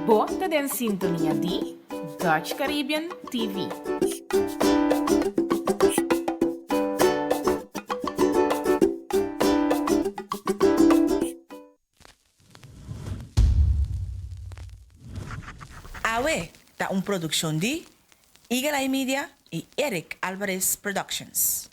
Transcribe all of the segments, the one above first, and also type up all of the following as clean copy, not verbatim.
Bo ta den sintonia di Dutch Caribbean TV. Awe ta un produccion di Eagle Eye Media y Eric Alvarez Productions.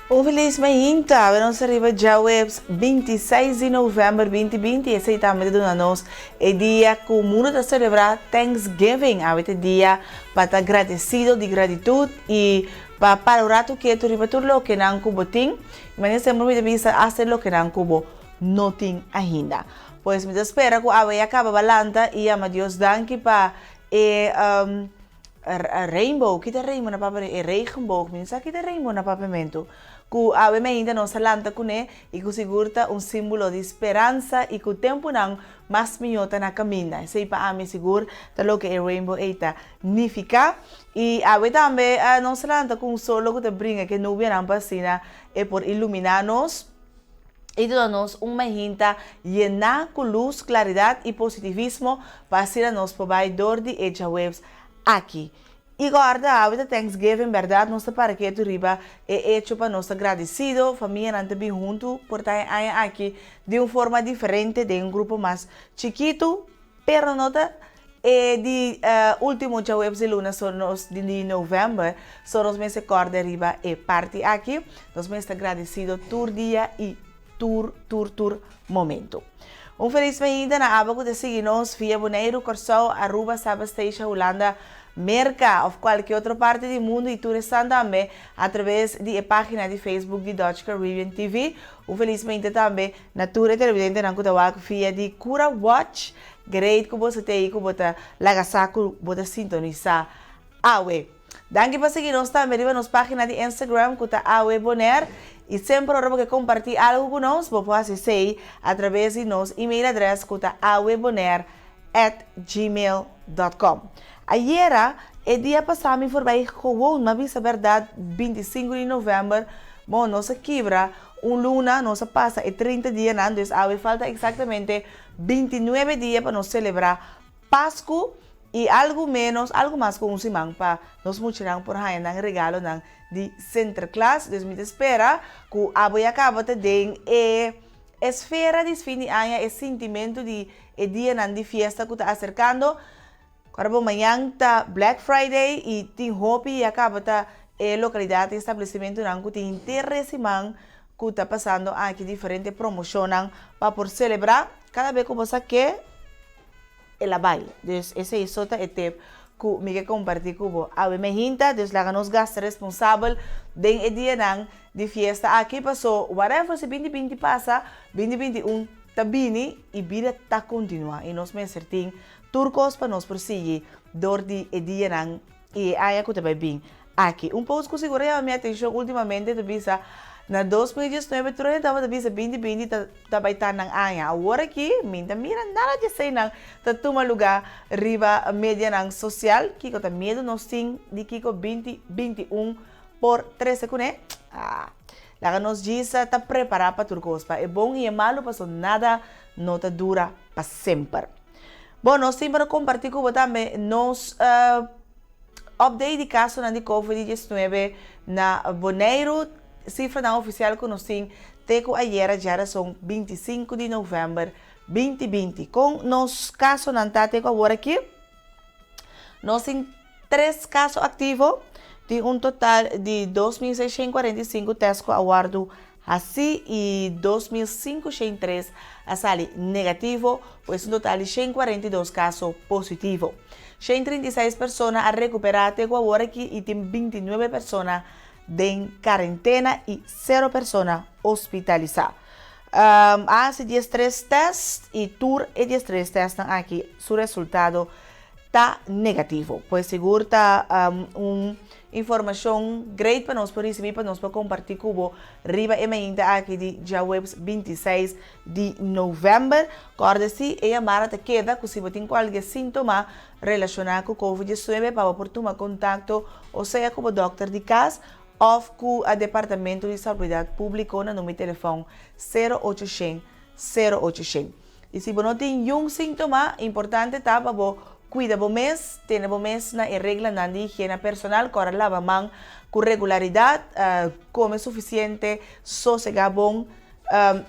Un felis mainta, awe nos ta riba djaweps 26 di november 2020, esei tambe ta duna nos e dia ku mundu ta selebrá Thanksgiving. Awe ta e dia pa ta gradesido di gratitud i Pa para un ratu ketu riba tur lokenan ku bo tin, i manera semper mi ta bisa hasta e lokenan ku bo no tin ainda. Pues mi ta spera ku awe ya kaba balanta i yama Dios danki pa e rainbow, ki ta rainbow na papia e regenboog, mi no sa ki ta rainbow na papiamentu, ku awe mainta nos a lanta kuné i ku sigur ta un símbolo di speransa i ku tempunan mas mihó ta na kaminda. Esei pa ami sigur ta loke e rainbow ei ta nifiká. I awe tambe nos ta lanta ku un solo ku ta bringa ku e nubianan pa asina e por iluminá nos i duna nos un mainta yená ku lus, klaridat i positivismo pa asina nos por bai dor di e djaweps aki. I kòrda, awe ta Thanksgiving, bèrdat nos ta para ketu riba e echo pa nos ta gradisido, famianan ta bin huntu por ta e aña aki di un forma diferente den un grupo mas chikitu, pero no ta e di ultimo djaweps di luna so nos di november so nos mester kòrda riba e parti aki, nos mester ta gradisido tur dia i tur tur tur momento. Un felis mainta na abo ku ta sigui nos via Boneiru, Kòrsou, Aruba, Saba, Statia, Hulanda, Merka òf kualke otro parti di mundu i tur esnan tambe atraves di e página di Facebook di Dutch Caribbean TV. Un felis mainta tambe na tur e televidentenan ku ta wak via di Cura Watch. Great ku boso ta ei ku bo ta laga sa ku bo ta sintonisá awe. Danki pa sigui nos tambe riba nos pagina di Instagram ku ta Awe Bonaire i semper ora bo ke kompartí algu ku nos bo por hasi esei atraves di nos email adrès ku ta awebonaire at gmail dot com. Ayera e dia pasá mi forbei gewoon mi a bisa bèrdat 25 di novèmber bon nos a kibra un luna nos a pasa e 30 dianan dus awe falta eksaktamente 29 dia pa nos selebrá Pasku i algu ménos, algu mas ku un siman pa nos muchanan por haña nan regalonan di Sinterklaas. Dus mi ta spera ku abo ya kaba ta den e esfera di fin di aña, e sintimentu di e dianan di fiesta ku ta aserkando. Ora bo mañan ta Black Friday i tin hopi ya kaba ta e lokalidat i establesimentunan ku tin henter e siman ku ta pasando aki diferente promoshonnan pa por selebrá. Kada be ku bo sa ke. El a bai. Dus esei so ta e tip ku mi ke kompartí ku bo awe. Mi hinta, dus laga nos gasta responsabel den e dianan di fiesta aki paso whatever si 2020 pasa, 2021 ta bini i bida ta kontinuá i nos mester tin tur kos pa nos por sigui dor di e dianan I e aña ku ta bai bin aki. Un post ku sigur a yama mi atenshon ultimamente ta bisa, Na 2019 tur hende tabata bisa binti binti ta ta bai ta nan aña. Awor aki mi ta mira nada di eseinan ta tuma lugá riba medianan sosial. Kiko ta miedu nos tin di kiko binti 21 por trese kuné? Ah, laga nos djisa ta prepará pa tur kos, pa e bon i e malu, paso nada no ta dura pa semper. Bon, nos tin para kompartí ku bo tambe nos update di kasonan di Covid 19 na Boneiru. Sifranan ofisial ku nos tin te ku ayera djarason 25 di novèmber 2020. Kon nos kasonan ta te ku awor aki? Nos tin tres kaso aktivo, tin un total di 2645 tèst ku a wòrdu Hasí i 2503 a sali negativo, pues un total di 142 kaso positivo. 136 persona a rekuperá te ku awor aki i tin 29 persona den karentena i sero persona hospitalisá. A hasi 13 tèst i tur e 13 tèstnan aki su resultado. Ta negativo. Pues sigur ta un informacion great pa nos por ricibi, pa nos por comparti cu bo riba e mainta aki di djaweps 26 di november. Corda si e yamada ta keda cu si bo tin cualke sintoma relaciona cu covid 19 pa bo por tuma contacto o sea cu bo dokter di cas of cu a Departamento di Salubridad Publico na number di telefon sero ocho shen sero ocho shen. I si bo no tin yun síntoma, importante ta pa bo kuida bo mes, tene bo mes na e reglanan di higiena personal, kòrda laba man ku regularidat, kome sufisiente, sosegá bon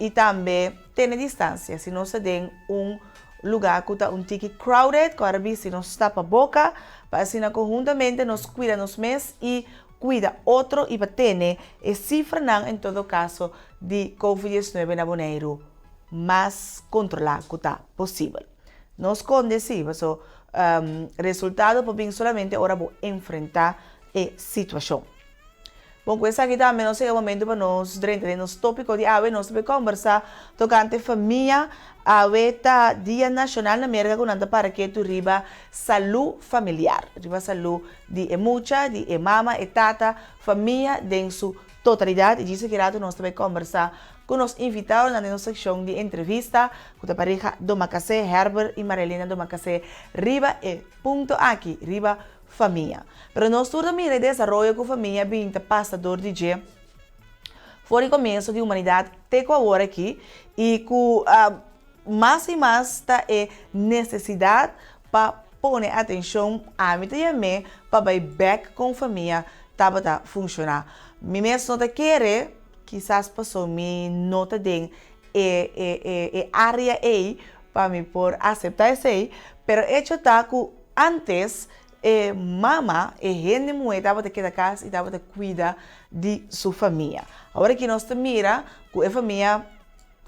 i tambe tene distansia. Si nos ta den un lugá ku ta un tiki crowded, kòrda bisti nos tapa boka pa asina konhuntamente nos kuida nos mes i kuida otro i pa tene e sifranan en todo kaso di covid 19 na Boneiru mas kontrolá ku ta posibel. No skonde sí, paso resultado por bin solamente ora bo enfrentá e situashon. Bon, ku esaki tambe nos yega momento pa nos drenta den nos tópiko di awe. Nos ta bai kòmbersá tokante famia. Awe ta Dia Nashonal na Merka ku nan ta para ketu riba salú familiar, riba salú di e mucha, di e mama, e tata, famia den su totalidat. I djis aki ratu nos ta bai kòmbersá Ku nos invitadonan den nos sekshon di entrevista ku ta pareha Domacassé, Herbert i Marilena Domacassé riba e punto aki, riba famia. Pero nos tur ta mira e desaroyo ku famia bin ta pasa dor di dje for di komienso di humanidat te ku awor aki i ku mas i mas ta e nesesidat pa pone atenshon, ami ta yam'é pa bai bèk kon famia tabata funshoná. Mi mes no ta kere Kisas paso mi no ta den e e e e area ei pa mi por asepta esei, pero echo ta ku antes e mama, e hende muhé tabata keda kas i tabata kuida di su famia. Awor aki nos ta mira ku e famia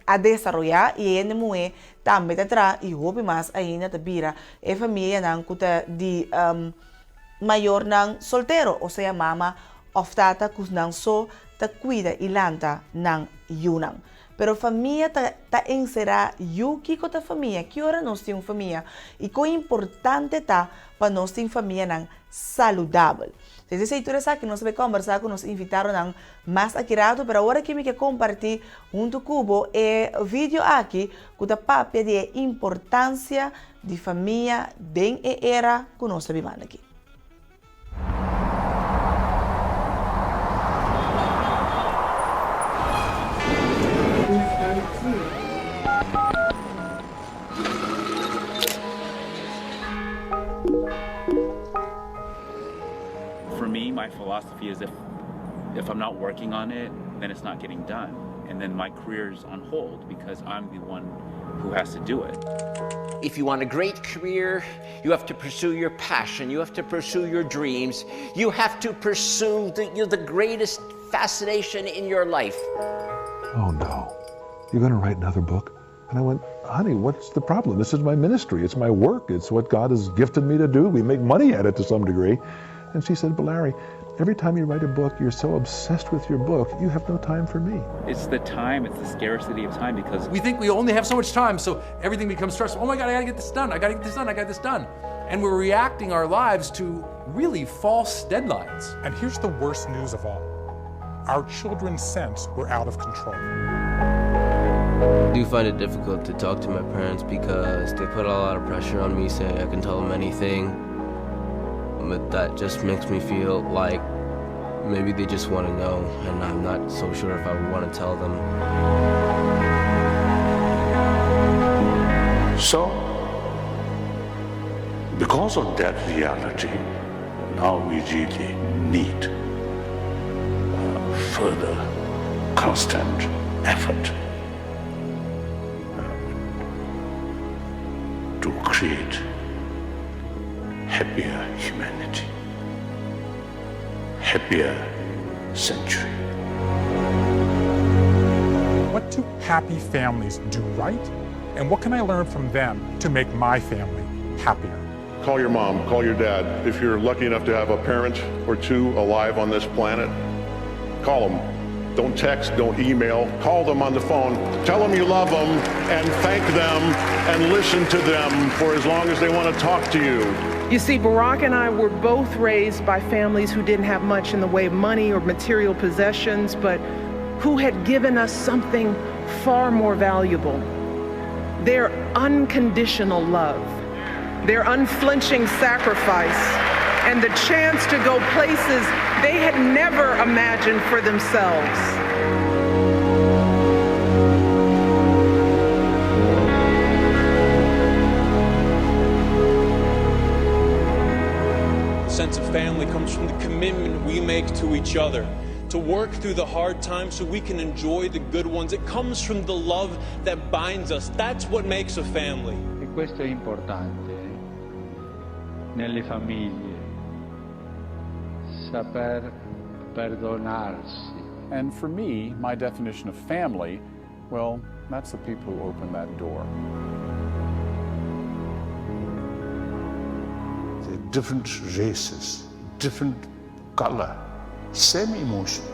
a desaroyá i e hende muhé tambe ta traha i hopi mas ainda ta bira e famianan ku ta di mayornan soltero, osea mama òf tata ku nan so ta kuida i lanta nan yunan. Pero famia ta ta enserá yu. Kiko ta famia? Ki ora nos tin un famia? I kon importante ta pa nos tin famianan saludabel? Desde esei tur esaki nos ta bai kòmbersá ku nos invitadonan mas aki ratu, pero awor aki mi ke kompartí huntu ku bo e video aki ku ta papia di e importansia di famia den e era ku nos ta bibando aki. For me, my philosophy is if if I'm not working on it, then it's not getting done. And then my career is on hold because I'm the one who has to do it. If you want a great career, you have to pursue your passion, you have to pursue your dreams, you have to pursue the, you know, the greatest fascination in your life. Oh no, you're going to write another book? And I went, honey, what's the problem? This is my ministry. It's my work. It's what God has gifted me to do. We make money at it to some degree. And she said, but Larry, every time you write a book, you're so obsessed with your book, you have no time for me. It's the time, it's the scarcity of time because we think we only have so much time, so everything becomes stressful. Oh my God, I gotta get this done. I gotta get this done. I got this done. And we're reacting our lives to really false deadlines. And here's the worst news of all our children sense we're out of control. I do find it difficult to talk to my parents because they put a lot of pressure on me saying I can tell them anything. But that just makes me feel like maybe they just want to know and I'm not so sure if I would want to tell them. So, because of that reality, now we really need uh, further constant effort uh, to create happier humanity, happier century. What do happy families do right? And what can I learn from them to make my family happier? Call your mom, call your dad. If you're lucky enough to have a parent or two alive on this planet, call them. Don't text, don't email, call them on the phone. Tell them you love them and thank them and listen to them for as long as they want to talk to you. You see, Barack and I were both raised by families who didn't have much in the way of money or material possessions, but who had given us something far more valuable their unconditional love, their unflinching sacrifice, and the chance to go places they had never imagined for themselves. The sense of family comes from the commitment we make to each other, to work through the hard times so we can enjoy the good ones. It comes from the love that binds us. That's what makes a family. E questo è importante eh? nelle famiglie, saper perdonarsi. And for me, my definition of family, well, that's the people who open that door. The different races, different color, same emotion,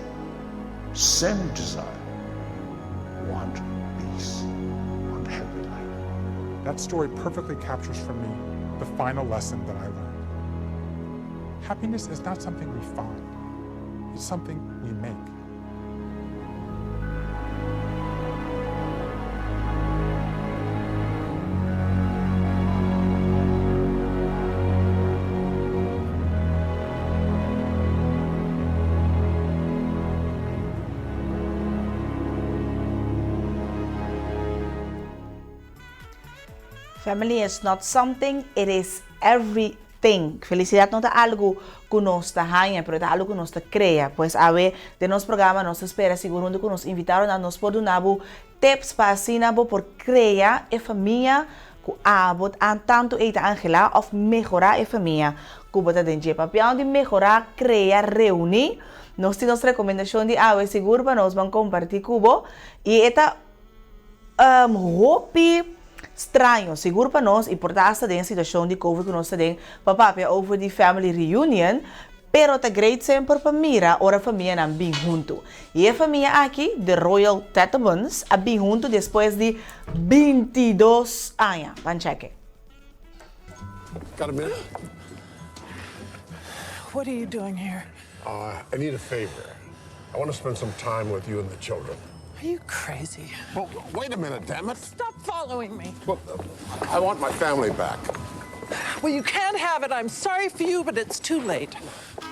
same desire, want peace, want happy life. That story perfectly captures for me the final lesson that I learned. Happiness is not something we find, it's something we make. Family is not something, it is everything. Felisidat no ta algu ku nos ta haña, pero ta algu ku nos ta krea. Pues awe den nos programa nos ta spera sigur huntu ku nos invitadonan nos por duna bo tips pa asina bo por krea e famia ku abo tantu ei ta anhelá òf mehorá e famia ku bo ta den dje. Papiando di mehorá, krea, reuní, nos tin nos rekomendashon di awe sigur pa nos ban kompartí ku bo i e ta Hopi straño, sigur pa nos y por ta hasta den e situacion di covid cu nos ta den pa papia over di family reunion, pero ta great semper pa mira ora famianan bin hunto. Y e famia aki, the Royal Tettenbuns, a bin hunto despues di 22 aña. Ban cheke. Got a minute? What are you doing here? Uh, I need a favor. I want to spend some time with you and the children. Are you crazy? Well, wait a minute, damn it. Stop following me. Well, I want my family back. Well, you can't have it. I'm sorry for you, but it's too late.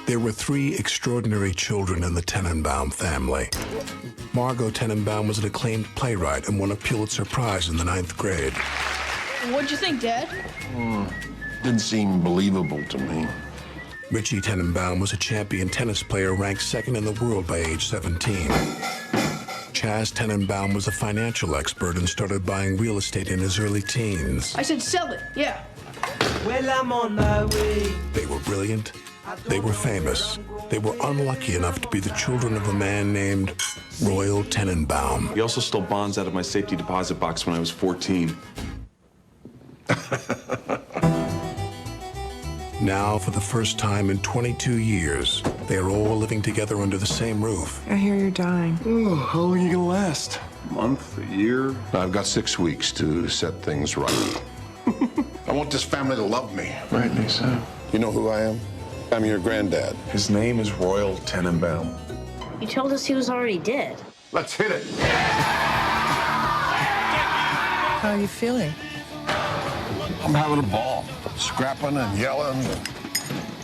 There were three extraordinary children in the Tenenbaum family. Margot Tenenbaum was an acclaimed playwright and won a Pulitzer Prize in the ninth grade. What'd you think, Dad? Didn't seem believable to me. Richie Tenenbaum was a champion tennis player ranked second in the world by age 17. Chaz Tenenbaum was a financial expert and started buying real estate in his early teens. I said sell it, yeah. Well, I'm on my way. They were brilliant. They were famous. They were unlucky enough to be the children of a man named Royal Tenenbaum. He also stole bonds out of my safety deposit box when I was 14. Now, for the first time in 22 years, they are all living together under the same roof. I hear you're dying. Oh, how long are you gonna last? A month, a year? I've got six weeks to set things right. I want this family to love me. Right, Lisa. You know who I am? I'm your granddad. His name is Royal Tenenbaum. You told us he was already dead. Let's hit it. How are you feeling? I'm having a ball, scrapping and yelling.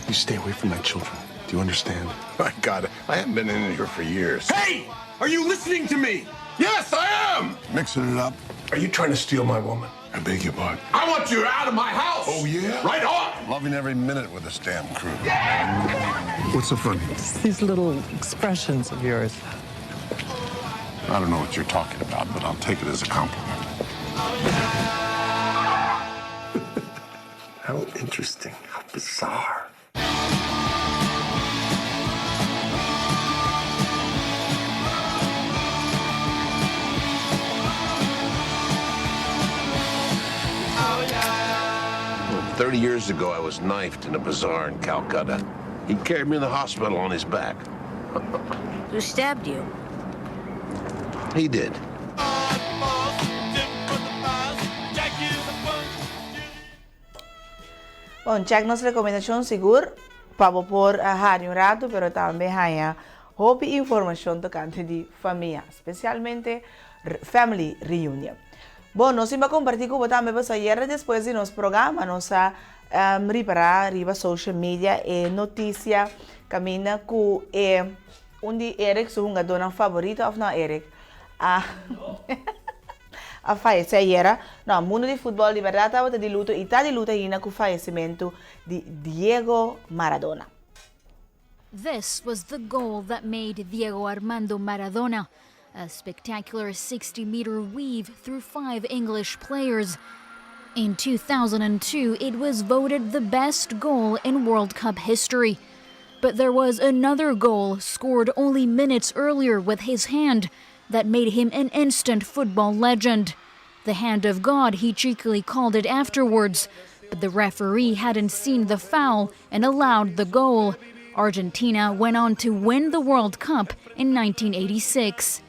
You stay away from my children. Do you understand? My God, I haven't been in here for years. Hey! Are you listening to me? Yes, I am! Mixing it up. Are you trying to steal my woman? I beg your pardon. I want you out of my house! Oh, yeah? Right on! Loving every minute with this damn crew. What's so funny? It's these little expressions of yours. I don't know what you're talking about, but I'll take it as a compliment. How interesting. How bizarre. 30 years ago, I was knifed in a bazaar in Calcutta. He carried me to the hospital on his back. Who stabbed you? He did. Bon, check nos rekomendashon sigur pa bo por hari un ratu pero tambe haña hopi informashon tokante di famia, spesialmente family reunion. Bon, nos tin pa kompartí ku bo tambe pasobra ayera despues di nos programa nos a ripará riba social media e notisia kaminda ku e un di Eric su hungadónan faborito òf no Eric a a fayesé ayera. No, mundo di futbòl di bèrdat tabata di luto i ta di luto ainda ku fayesimentu di Diego Maradona. This was the goal that made Diego Armando Maradona, a spectacular 60-meter weave through five English players. In 2002, it was voted the best goal in World Cup history. But there was another goal scored only minutes earlier with his hand that made him an instant football legend. The hand of God, he cheekily called it afterwards. But the referee hadn't seen the foul and allowed the goal. Argentina went on to win the World Cup in 1986.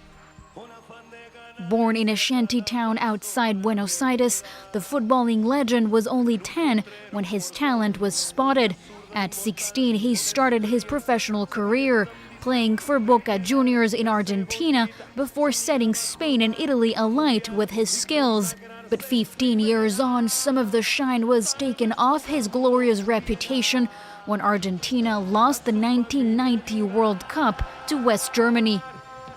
Born in a shanty town outside Buenos Aires, the footballing legend was only 10 when his talent was spotted. At 16, he started his professional career, playing for Boca Juniors in Argentina before setting Spain and Italy alight with his skills. But 15 years on, some of the shine was taken off his glorious reputation when Argentina lost the 1990 World Cup to West Germany.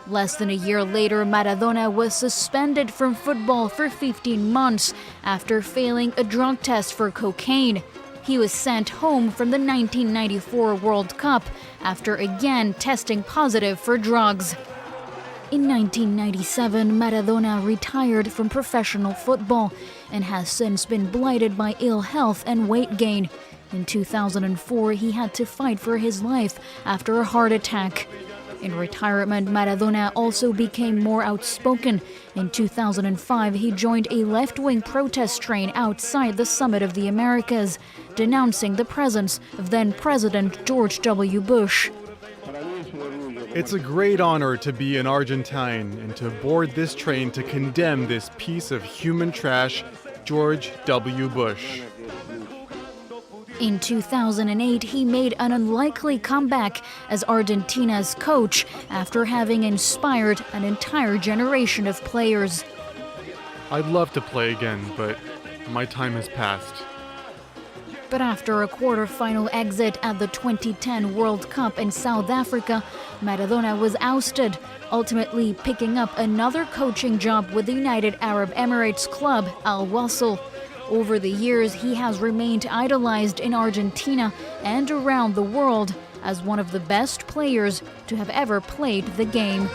Less than a year later, Maradona was suspended from football for 15 months after failing a drug test for cocaine. He was sent home from the 1994 World Cup after again testing positive for drugs. In 1997, Maradona retired from professional football and has since been blighted by ill health and weight gain. In 2004, he had to fight for his life after a heart attack. In retirement, Maradona also became more outspoken. In 2005, he joined a left wing protest train outside the Summit of the Americas, denouncing the presence of then President George W. Bush. It's a great honor to be an Argentine and to board this train to condemn this piece of human trash, George W. Bush. In 2008, he made an unlikely comeback as Argentina's coach after having inspired an entire generation of players. I'd love to play again, but my time has passed. But after a quarter-final exit at the 2010 World Cup in South Africa, Maradona was ousted, ultimately picking up another coaching job with the United Arab Emirates club Al Wasl. Over the years, he has remained idolized in Argentina and around the world as one of the best players to have ever played the game.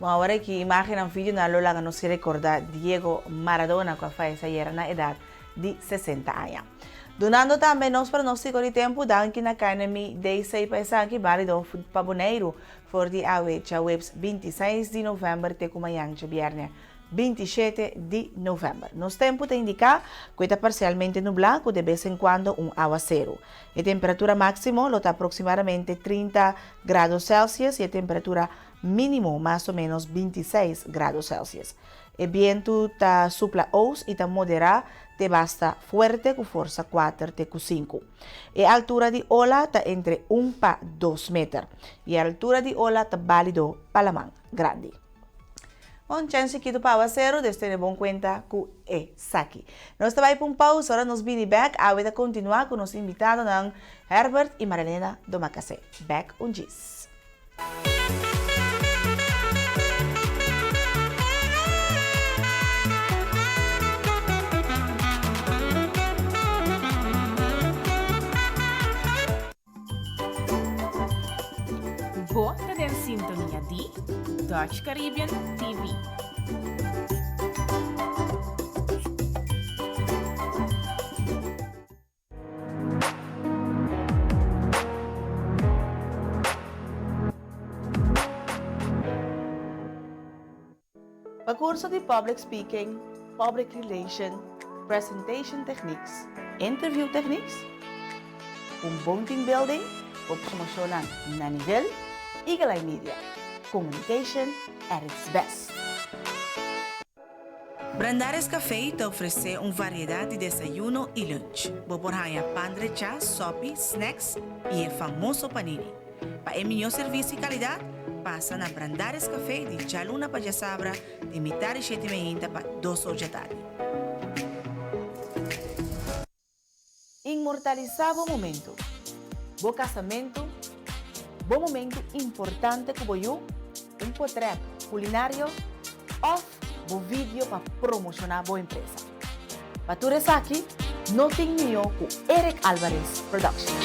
Bon awor aki imagennan videonan lo laga nos recorda Diego Maradona cu a fayece ayera na edad di 60 aña. Dunando tambe nos pronostico di tempo danki na KNMI DC pa esaki balido pa Boneiru for di awe djaweps 26 di november te cu mañan djabierne 27 di november. Nos tempo ta indica cu e ta parcialmente nubla cu de bes en cuando un awaceru. E temperatura maximo lo ta aproximadamente 30 grado Celsius y e temperatura mínimo mas o menos 26 grado Celsius. E bientu ta supla oost i ta moderá te basta fuerte ku forsa kuater te ku sinku. E altura di ola ta entre un pa dos meter. I e altura di ola ta bálido pa laman grandi. Un chèns chikitu pa awaseru, des tene bon kuenta ku esaki. Nos ta bai pa un pausa, ora nos bini bèk awe ta kontinuá ku nos invitadonan Herbert i Marilena Domacassé. Bèk un djis. Bo ta den sintonia di Dutch Caribbean TV. Pa curso di Public Speaking, Public Relation, Presentation Techniques, Interview Techniques. Un bon team building, bo promoshonnan na nivel, Eagle Eye Media, communication at its best. Brandaris Café ta ofresé un variedat di desayuno i lunch. Bo por haña pan drechá, sòpi, snacks i e famoso panini. Pa e mihó servisio i kalidat, pasa na Brandaris Café di djaluna pa djasabra di mitar di shete meinta pa dos or djatardi. Inmortalisá bo momentu, bo kasamentu, bo momentu importante ku bo yu, un potrèt kulinario òf bo video pa promoshoná bo empresa. Pa tur esaki no tin mihó ku Eric Alvarez Production.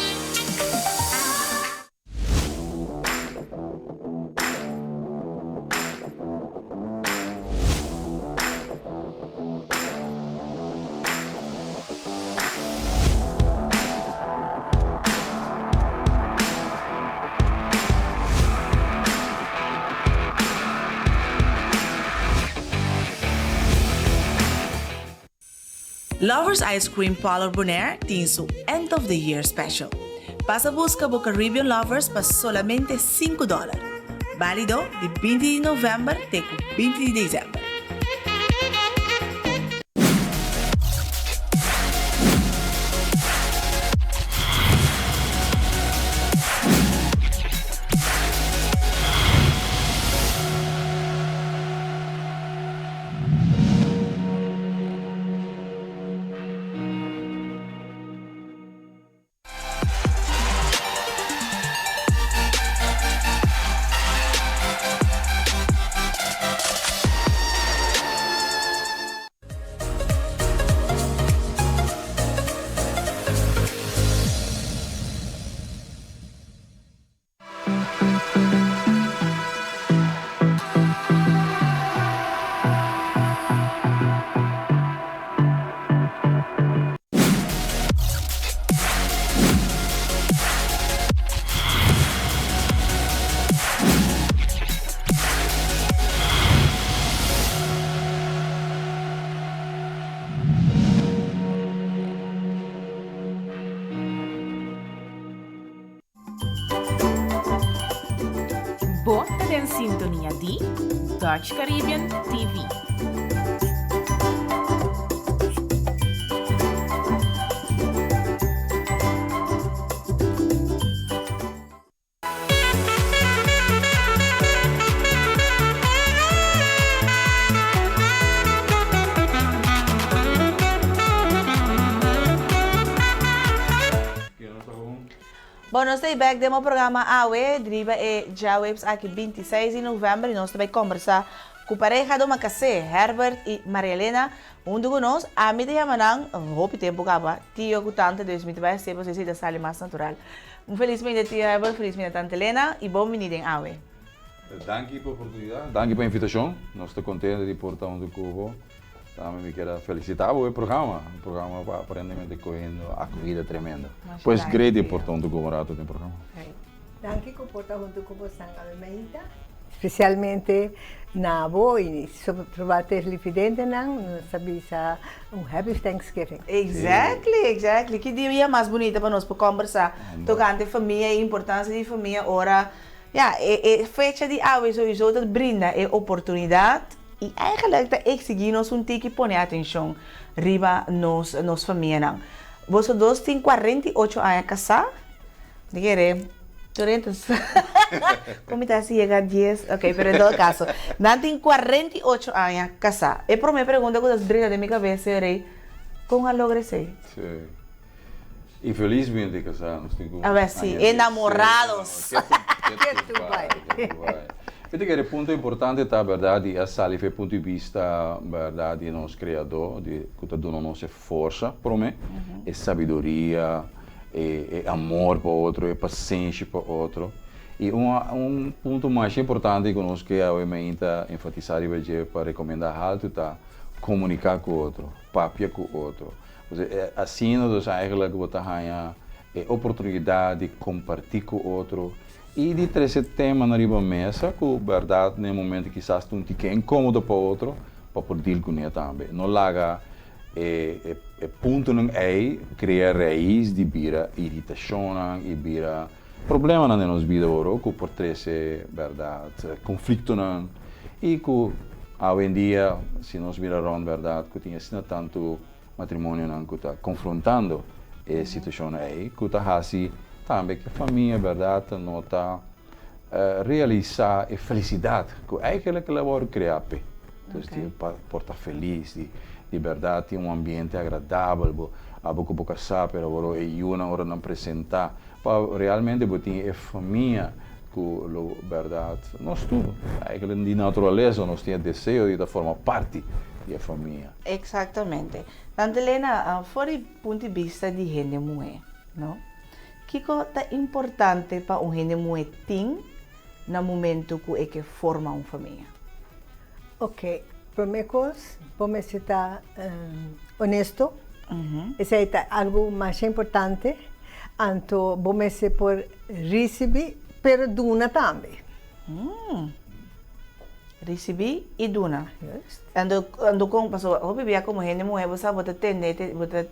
Lovers Ice Cream Parlor Bonaire tin su End of the Year Special. Pasa busca bo Caribbean Lovers pa solamente sinku dòler. Bálido di binti di novèmber te ku binti di desèmber. Bo ta den sintonia di Dutch Caribbean TV. Bon, nos ta bek den bo programa awe riba e djaweps aki 26 di november y nos ta bay combersa cu pareha Domacassé, Herbert y Maria Elena. Hunto cu nos, ami ta yama nan hopi tempo caba, tio cu tante, dus mi ta bay hacié pasobra esey ta sali mas natural. Un felis mainta tio Herbert, felis mainta tante Elena y bon bini den awe. Danki pa oportunidad, danki pa invitacion. Nos ta contento di por ta hunto cu bo. Tambe mi kier a felicita bo e programa, un programa cu aparentemente cogiendo acogida tremendo. Pues great di por ta hunto cu bo un rato den programa. Danki cu por ta hunto cu bosan awe mainta. Specialmente na bo y sobra televidentenan nos ta bisa un happy Thanksgiving. Exactly, exactly. Ki dia mas bunita pa nos por combersa tocante famia y importancia di famia ora Ya, e e fecha di awe souiso ta brinda e oportunidad y eigenlijk ta exigi nos un tiki pone atencion riba nos nos famianan. Boso dos tin 48 aña casá, mi kere tur hende sa con mi ta haci yega dies, ok, pero en todo caso, nan tin 48 aña casá. E prome pregunta cu ta brinda den mi cabes e rei, con a logra esey? Sí. Y felizmente casá nos tin cu A ver si, enamorados. Ke tu bai, ke tu bai. Mi ta kere punto importante ta berdad di a sali for e punto di bista berdad di nos Creador di cu ta duna nos e forsa prome, e sabiduria, e e amor pa otro, e pasenshi pa otro. Y un un punto masha importante cu nos ke awe mainta enfatisa riba dje pa recomenda haltu ta comunica cu otro, papia cu otro. Asina dus eigenlijk bo ta haña e oportunidat di kompartí ku otro i di trese temanan riba mesa ku bèrdat na e momento kisas ta un tiki inkómodo pa otro pa por dil kuné tambe. No laga E e puntonan ei krea rais di bira iritashonnan i bira problemanan den nos bida oro ku por trese bèrdat konfliktonan i ku awendia si nos mira rònt bèrdat ku tin asina tantu matrimonionan ku ta konfrontando e situashonnan ei ku ta hasi tambe ku e famia bèrdat no ta realisá e felisidat ku eigenlijk el a wòrdu kreá p'e. Dus di pa por ta felis, di di bèrdat tin un ambiente agradabel, bo abo ku bo kasá pero awor e yunan ora nan presentá pa realmente bo tin e famia ku lo bèrdat nos tur eigenlijk di naturalesa nos tin e deseo di ta forma parti di e famia. Exactamente. Tante Lena, for di punto di bista di hende muhé, no? Kiko ta importante pa un hende muhé tin na momento ku e ke forma un famia? Ok, promé kos bo mester ta honesto, esei ta algu masha importante, anto bo mester por risibí pero duna tambe. Risibí i duna. Anto anto kon pasobra hopi bia komo hende muhé bo sa bo ta tende bo ta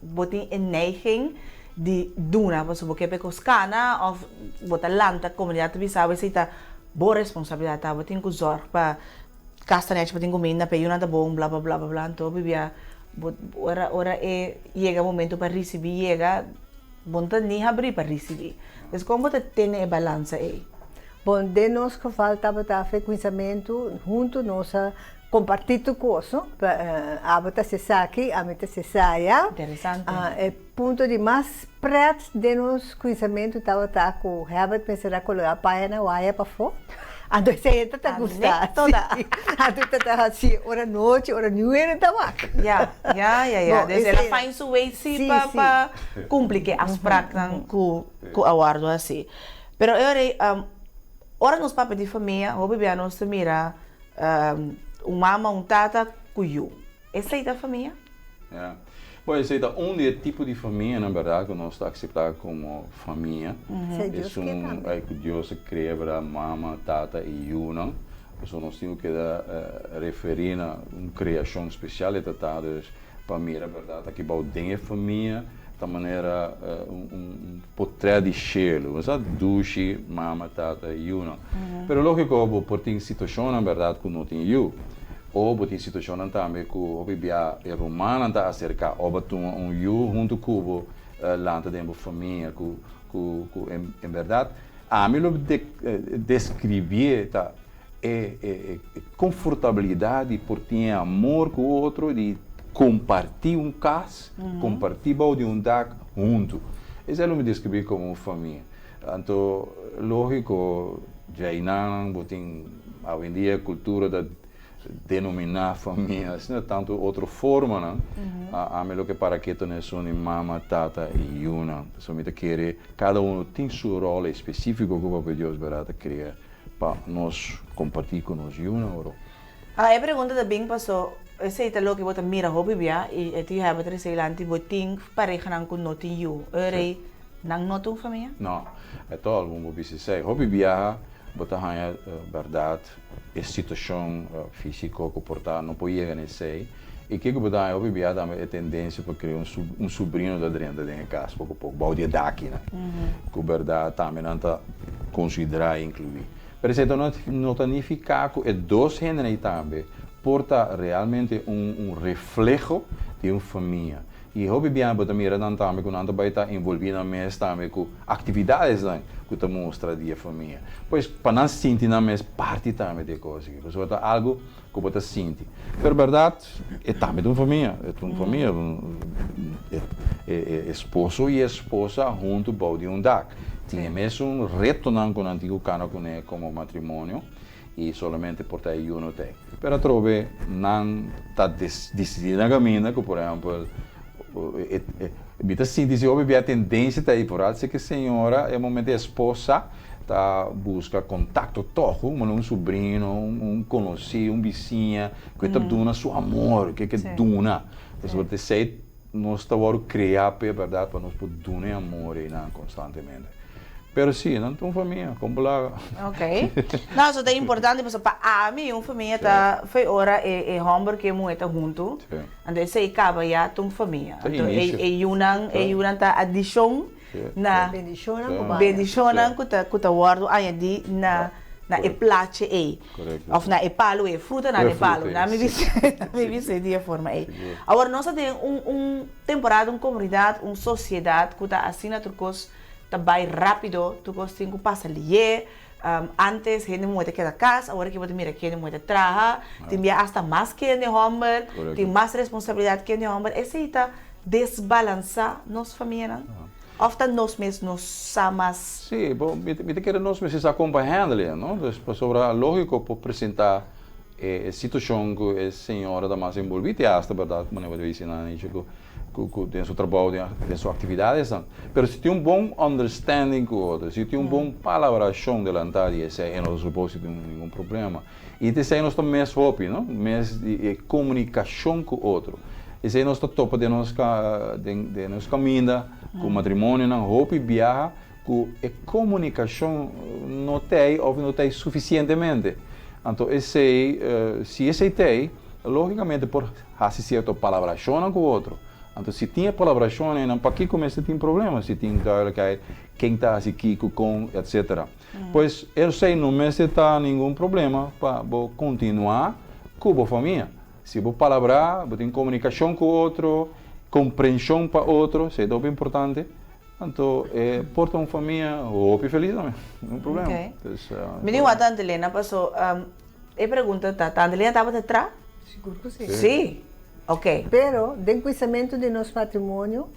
Bo tin e neiging di duna pasobra bo ke pa e kos kana òf bo ta lanta komunidat ta bisa bo esei ta bo responsabilidat ta bo tin ku zòrg pa kas ta nèchi bo tin kuminda pa e yunan ta bon bla bla bla bla bla anto bibia bo ora ora e yega momento pa risibí yega bo no ta ni habrí pa risibí entonces kon bo ta tene e balansa ei? Bon den nos geval tabata fe kuminsamentu huntu nos a Comparti tur cos, no? Abo ta sesa aki, ami ta sesa aya. Interesante. E punto di mas pret den nos cuinsamentu tabata cu Herbert mester a cologa paña na waya pafó. Anto esei e ta ta gusta. Anecdota. Anto e ta ta haci ora nochi, ora niun hende ta wak. Ya, ya, ya, ya. Dus el a find su way si pa pa cumpli cu e afspraaknan cu cu a wordo haci. Pero e ora ei, ora nos papia di famia, hopi bia nos ta mira Un mama, un tata ku yu. Esei ta famia? Ya. Bon, esei ta un di e tipo di famianan, bèrdat, ku nos ta akseptá komo famia. Esun ku Dios a krea, bèrdat, mama, tata i yunan. Pasobra nos tin ku keda referí na un kreashon spesial e ta ta, dus pa mira, bèrdat, aki bou den e famia ta manera un potrèt di shelu, bo sa, dushi, mama, tata i yunan. Pero lógiko bo por tin situashonnan bèrdat ku no tin yu. O bo tin situashonnan tambe ku hopi bia e rumannan ta aserká o bo tuma un yu huntu ku bo lanta den bo famia ku ku ku en bèrdat ami lo deskribié ta e e konfortabilidat di por tin e amor ku otro di kompartí un kas, kompartí bou di un dak huntu. Esei lo mi deskribí komo un famia. Anto lógiko djainan bo tin awendia kultura ta denominá famia asina tantu otro formanan. Ami loke para keto na esun di mama, tata i yunan. Pasobra mi ta kere kada unu tin su ròl espesífiko ku Papia Dios bèrdat a krea pa nos kompartí ku nos yunan oro. Ah, e pregunta ta bin paso esei ta loke bo ta mira hopi bia i e tin hèbè trese dilanti bo tin parehanan ku no tin yu. E rei nan no ta un famia? No, e tòg algun bo bisa esei. Hopi biaha bo ta haña bèrdat e situashon físiko ku por ta no por yega na esei. I kiko bo ta haña hopi biaha tambe e tendensia pa krea un subrino ta drenta den e kas poko poko bou di e dakinan ku bèrdat tambe nan ta konsiderá i inkluí. Pero esei ta no ta nifiká ku e dos hendenan ei tambe por ta realmente un un refleho di un famia. I hopi biaha bo ta mira nan tambe ku nan ta bai ta envolví nan mes tambe ku aktividadesnan ku ta mustra di e famia. Pues pa nan sinti nan mes parti tambe di e kos aki. Pasobra ta algu ku bo ta sinti. Pero bèrdat e tambe ta un famia. E ta un famia. E esposo i esposa huntu bou di un dak. Tin e mesun retonan ku nan tin ku kana kuné komo matrimonio i solamente por ta e yu no ta ei. Pero atrobe nan ta disidí na kaminda ku por ehèmpel mi ta sinti si hopi bia tendensia ta ei foral si ke señora e momento e esposa ta buska kontakto tòg ku un subrino, un konosí, un bisiña ku e ta duna su amor, ku e ke duna. Pasobra ta esei nos ta wòrdu kreá p'e bèrdat pa nos por duna e amor einan konstantemente. Pero si, nan ta un famia, kon bo laga. Ok. No, eso ta importante pasobra pa ami un famia ta fo'i ora e e hòmber ku e muhé ta huntu, anto esei kaba ya ta un famia. Ta Anto e inisio. e yunan e yunan ta adishon na Bendishonnan ku bai. bendishonnan ku ta ku ta wòrdu añadí na na e plachi ei. Korekto. Òf na e palu ei, frutanan E di palu. fruta ei, Na mi si. bisa na mi bisa di e forma ei. Awor nos ta den un un temporada, un komunidat, un sosiedat ku ta asina tur kos ta bai rápido, tur kos tin ku pasa lié. Antes hende muhé ta keda kas, awor aki bo ta mira ku hende muhé ta traha, tin bia asta mas ku hende hòmber, tin mas responsabilidat ku hende hòmber. Esei ta desbalansá nos famianan? Òf ta nos mes no sa mas? Sí, bo, mi mi ta kere nos mester sa kon pa handle e, no? Dus pasobra lógiko por presentá e situashon ku e señora ta mas enbolbí, te asta bèrdat, manera bo ta bisa nan a dicho ku ku ku den su trabou, den den su aktividadesnan. Pero si tin un bon understanding ku otro, si tin un bon palabrashon delantá di esei, e no ta supos si tin ningun problema. I ta esei nos ta mes hopi, no? Mes di e komunikashon ku otro. Esei nos ta topa den nos den den nos kaminda ku matrimonionan hopi biaha ku e komunikashon no t'ei òf no t'ei sufisientemente. Anto esei, si esei t'ei, lógikamente por Hasi sierto palabrashonnan ku otro. Anto si tin e palabrashon einan, pakiko mester tin problema si tin duidelijkheid ken ta hasi kiko, kon, etcetera. Pues esei no mester ta ningun problema pa bo kontinuá ku bo famia. Si bo palabrá, bo tin komunikashon ku otro, komprenshon pa otro, esei ta hopi importante, anto e por ta un famia hopi felis tambe, ningun problema. Ok. Mi tin wak tante Lena paso E pregunta ta, Tante Lina tabata tra? Sigur ku si. Si? Ok. Pero den kuinsamentu di nos matrimonio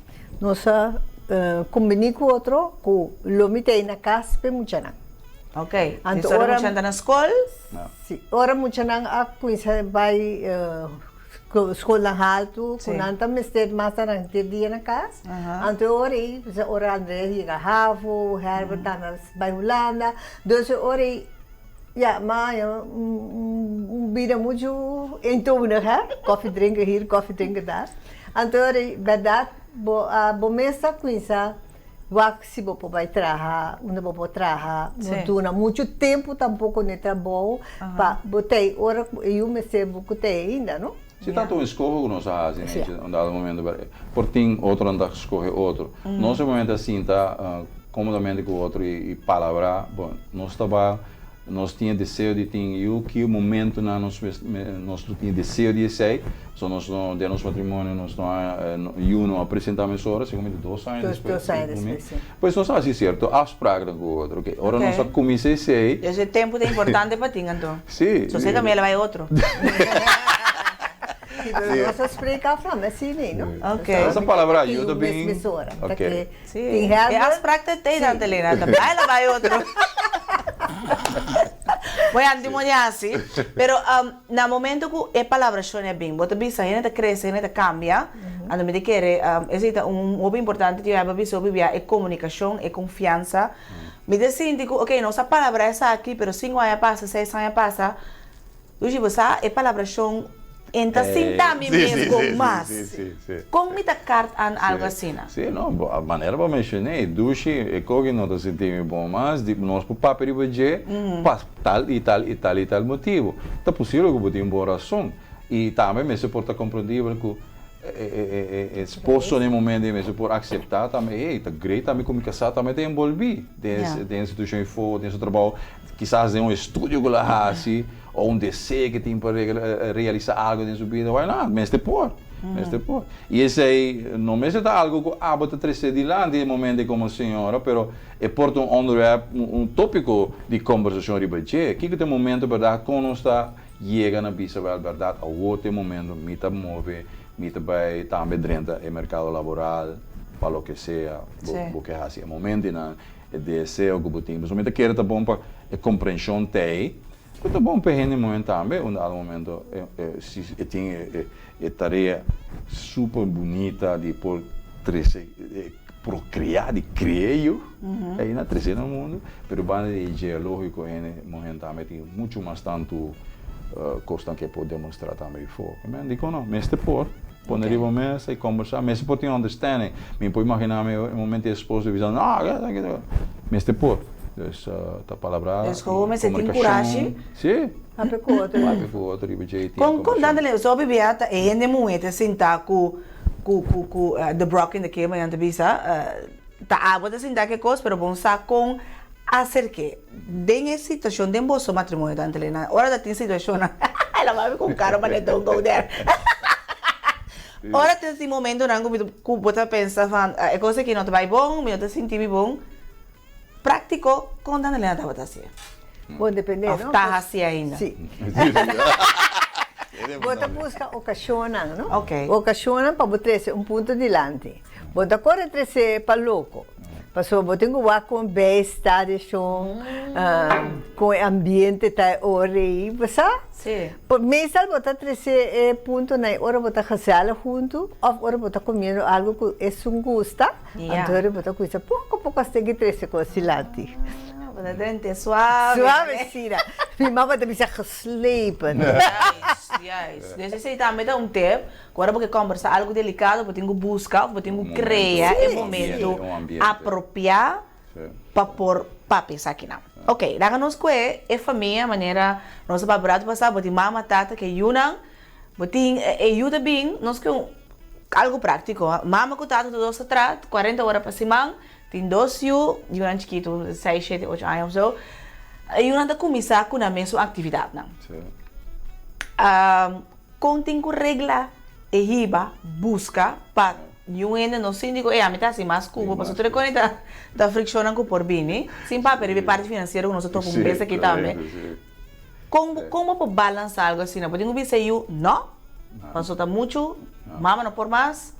nos a kumbiní ku otro ku lo mi ta ei na kas p'e muchanan. Ok. Anto ora muchanan ta na skol? Si. Ora muchanan a kuminsá bai skolnan haltu ku nan ta mester mas ta nan henter dia na kas, anto e ora ei, ora Andres yega havo, Herbert tambe a bai Hulanda, dus e ora ei Ja, ma ja, un bida muchu eentonig, hè? Koffie drinken hier, koffie drinken daar. Anto ora, bèrdat, bo a bo mes a kuminsá wak si bo por bai traha, unda bo por traha. No duna muchu tempu tampoko n'e trabou pa bo ta ei ora ku e yu mester bo ku ta ei ainda, no? Si tantu un eskoho ku nos a hasi na un dado momento, por tin otronan ta skohe otro. Nos e momento a sinta komodamente ku otro i palabrá, bon, nos ta ba, nos tin e deseo di tin yu, ki momentonan nos nos lo tin e deseo di esei, so nos no, den nos matrimonio nos no a, yu no a presentá mesora, segun mi ta dos aña despues. Dos aña despues, si. Pues nos a hasi sierto afspraaknan ku otro, ke ora nos a kuminsá esei. Esei tempu ta importante pa tin anto. Si. So esei tambe a bai otro. Si, pero nos a spreek af tambe asina, no? Ok. Esa palabra ayuda bin. Ok. Si. E afspraak ta tei tante Lena, ta bai la bai otro. Bo ya anti moña hasi. Pero na momento ku e palabrashon a bin, bo ta bisa hende ta krese, hende ta kambia. Anto mi ta kere esei ta un hopi importante ti bo a bisa hopi bia e komunikashon, e konfiansa. Mi ta sinti ku ok nos a palabra esaki pero sinku aña pasa, seis aña pasa, Luchi bo sa e palabrashon en ta sinta mi mes kon mas. Kon mi ta kart an algu asina? Si, no, manera bo a menshoné, Dushi, e koki no ta sinti mi bon mas, di nos por papia riba dje pa tal i tal i tal i tal motibu. Ta posibel ku bo tin bon rason i tambe mester por ta komprendibel ku E esposo na e momento ei mester por akseptá tambe, hey, ta great tambe ku mi kasá tambe ta enbolbí den e situashon ei for, den su trabou, kisas den un estudio ku el a hasi o un deseo ku e tin pa realisá algu den su bida, why not? Mester por, mester por. I esei no mester ta algu ku abo ta trese dilanti e momento ei komo señora, pero e por ta un onderwerp, un tópiko di kombersashon riba dje. Kiko ta e momento bèrdat kon nos ta Yega na bisa wel berdad awor ta e momento mi ta move mi ta bay tambe drenta e mercado laboral pa loke sea bo bo ke haci e momentonan e deseo cu bo tin pasobra mi ta kere ta bon pa e comprension t'ey pero ta bon pa e hende muher tambe un dado momento si e tin e tarea super bunita di por trece procrea di crea yu ei na trece na mundo pero banda di dje logico hende muher tambe tin mucho mas tanto cosnan ke por demostra tambe before amen dicon no mester por pone riba mesa y combersa mester por tin understanding mi por imagina mi e momento e esposo bisa no. Mester por. Dus ta palabrá Dus gewoon i mester tin komunikashon. kurashi. Sí. Papia ku otro. Papia ku otro riba dje i tin Kon kon komunikashon. Dandelion so bibia ta e hende muhé ta sinta ku ku ku ku the brok in the camel nan ta bisa ta abo ta sinta ku e kos pero bon sa kon aserk'é den e situashon den boso matrimonio Dandelion ora ta tin situashonnan el a mami ku karo manera don't go there ora ta tin momentonan ku mi ku bo ta pensa van e kos aki no ta bai bon mi no ta sinti mi bon Práktiko, kon Danielena tabata hasié? Bon, dependé, Of no? ta hasié ainda? Sí. Bo ta buska okashonnan, no? Ok. Okashonnan pa bo trese un punto dilanti. Bo ta kore trese pa loko. Pasobra bo tin ku wak kon bij sta di shon, kon e ambiente ta e ora ei, bo sa? Sí. Por meestal bo ta trese e puntonan ora bo ta gezellig huntu òf ora bo ta komiendo algu ku esun gusta. Ja. Anto bo ta cuminsa poco poco hasta que trece cos dilanti. Ah, bo ta drente suave. Suave asina. Mi mama ta bisa geslepen. Juist, juist. Dus esey tambe ta un tip, cu ora bo ke combersa algo delicado bo tin cu busca of bo tin cu crea e momento apropia pa por papia esakinan. Ok, laga nos cue e famia manera nos a papia rato pasa, bo tin mama, tata ke yunan. Bo tin e yu ta bin, nos ke un algu práktiko. Mama ku tata tur dos ta traha kuarenta ora pa siman, tin dos yu, yunan chikitu, seis, shete, ocho aña òf so. E yunan ta kuminsá ku nan mesun aktividatnan. Kon tin ku regla e hiba buska pa niun hende no sinti ku, ey, ami ta hasi mas ku bo, pasobra tur e kos ta ta frikshonnan ku por bini, sin papia riba e parti finansiero ku nos a topa un bes aki tambe. Kon bo kon bo por balansa algo asina? Bo tin ku bisa e yu no, paso ta muchu, mama no por mas.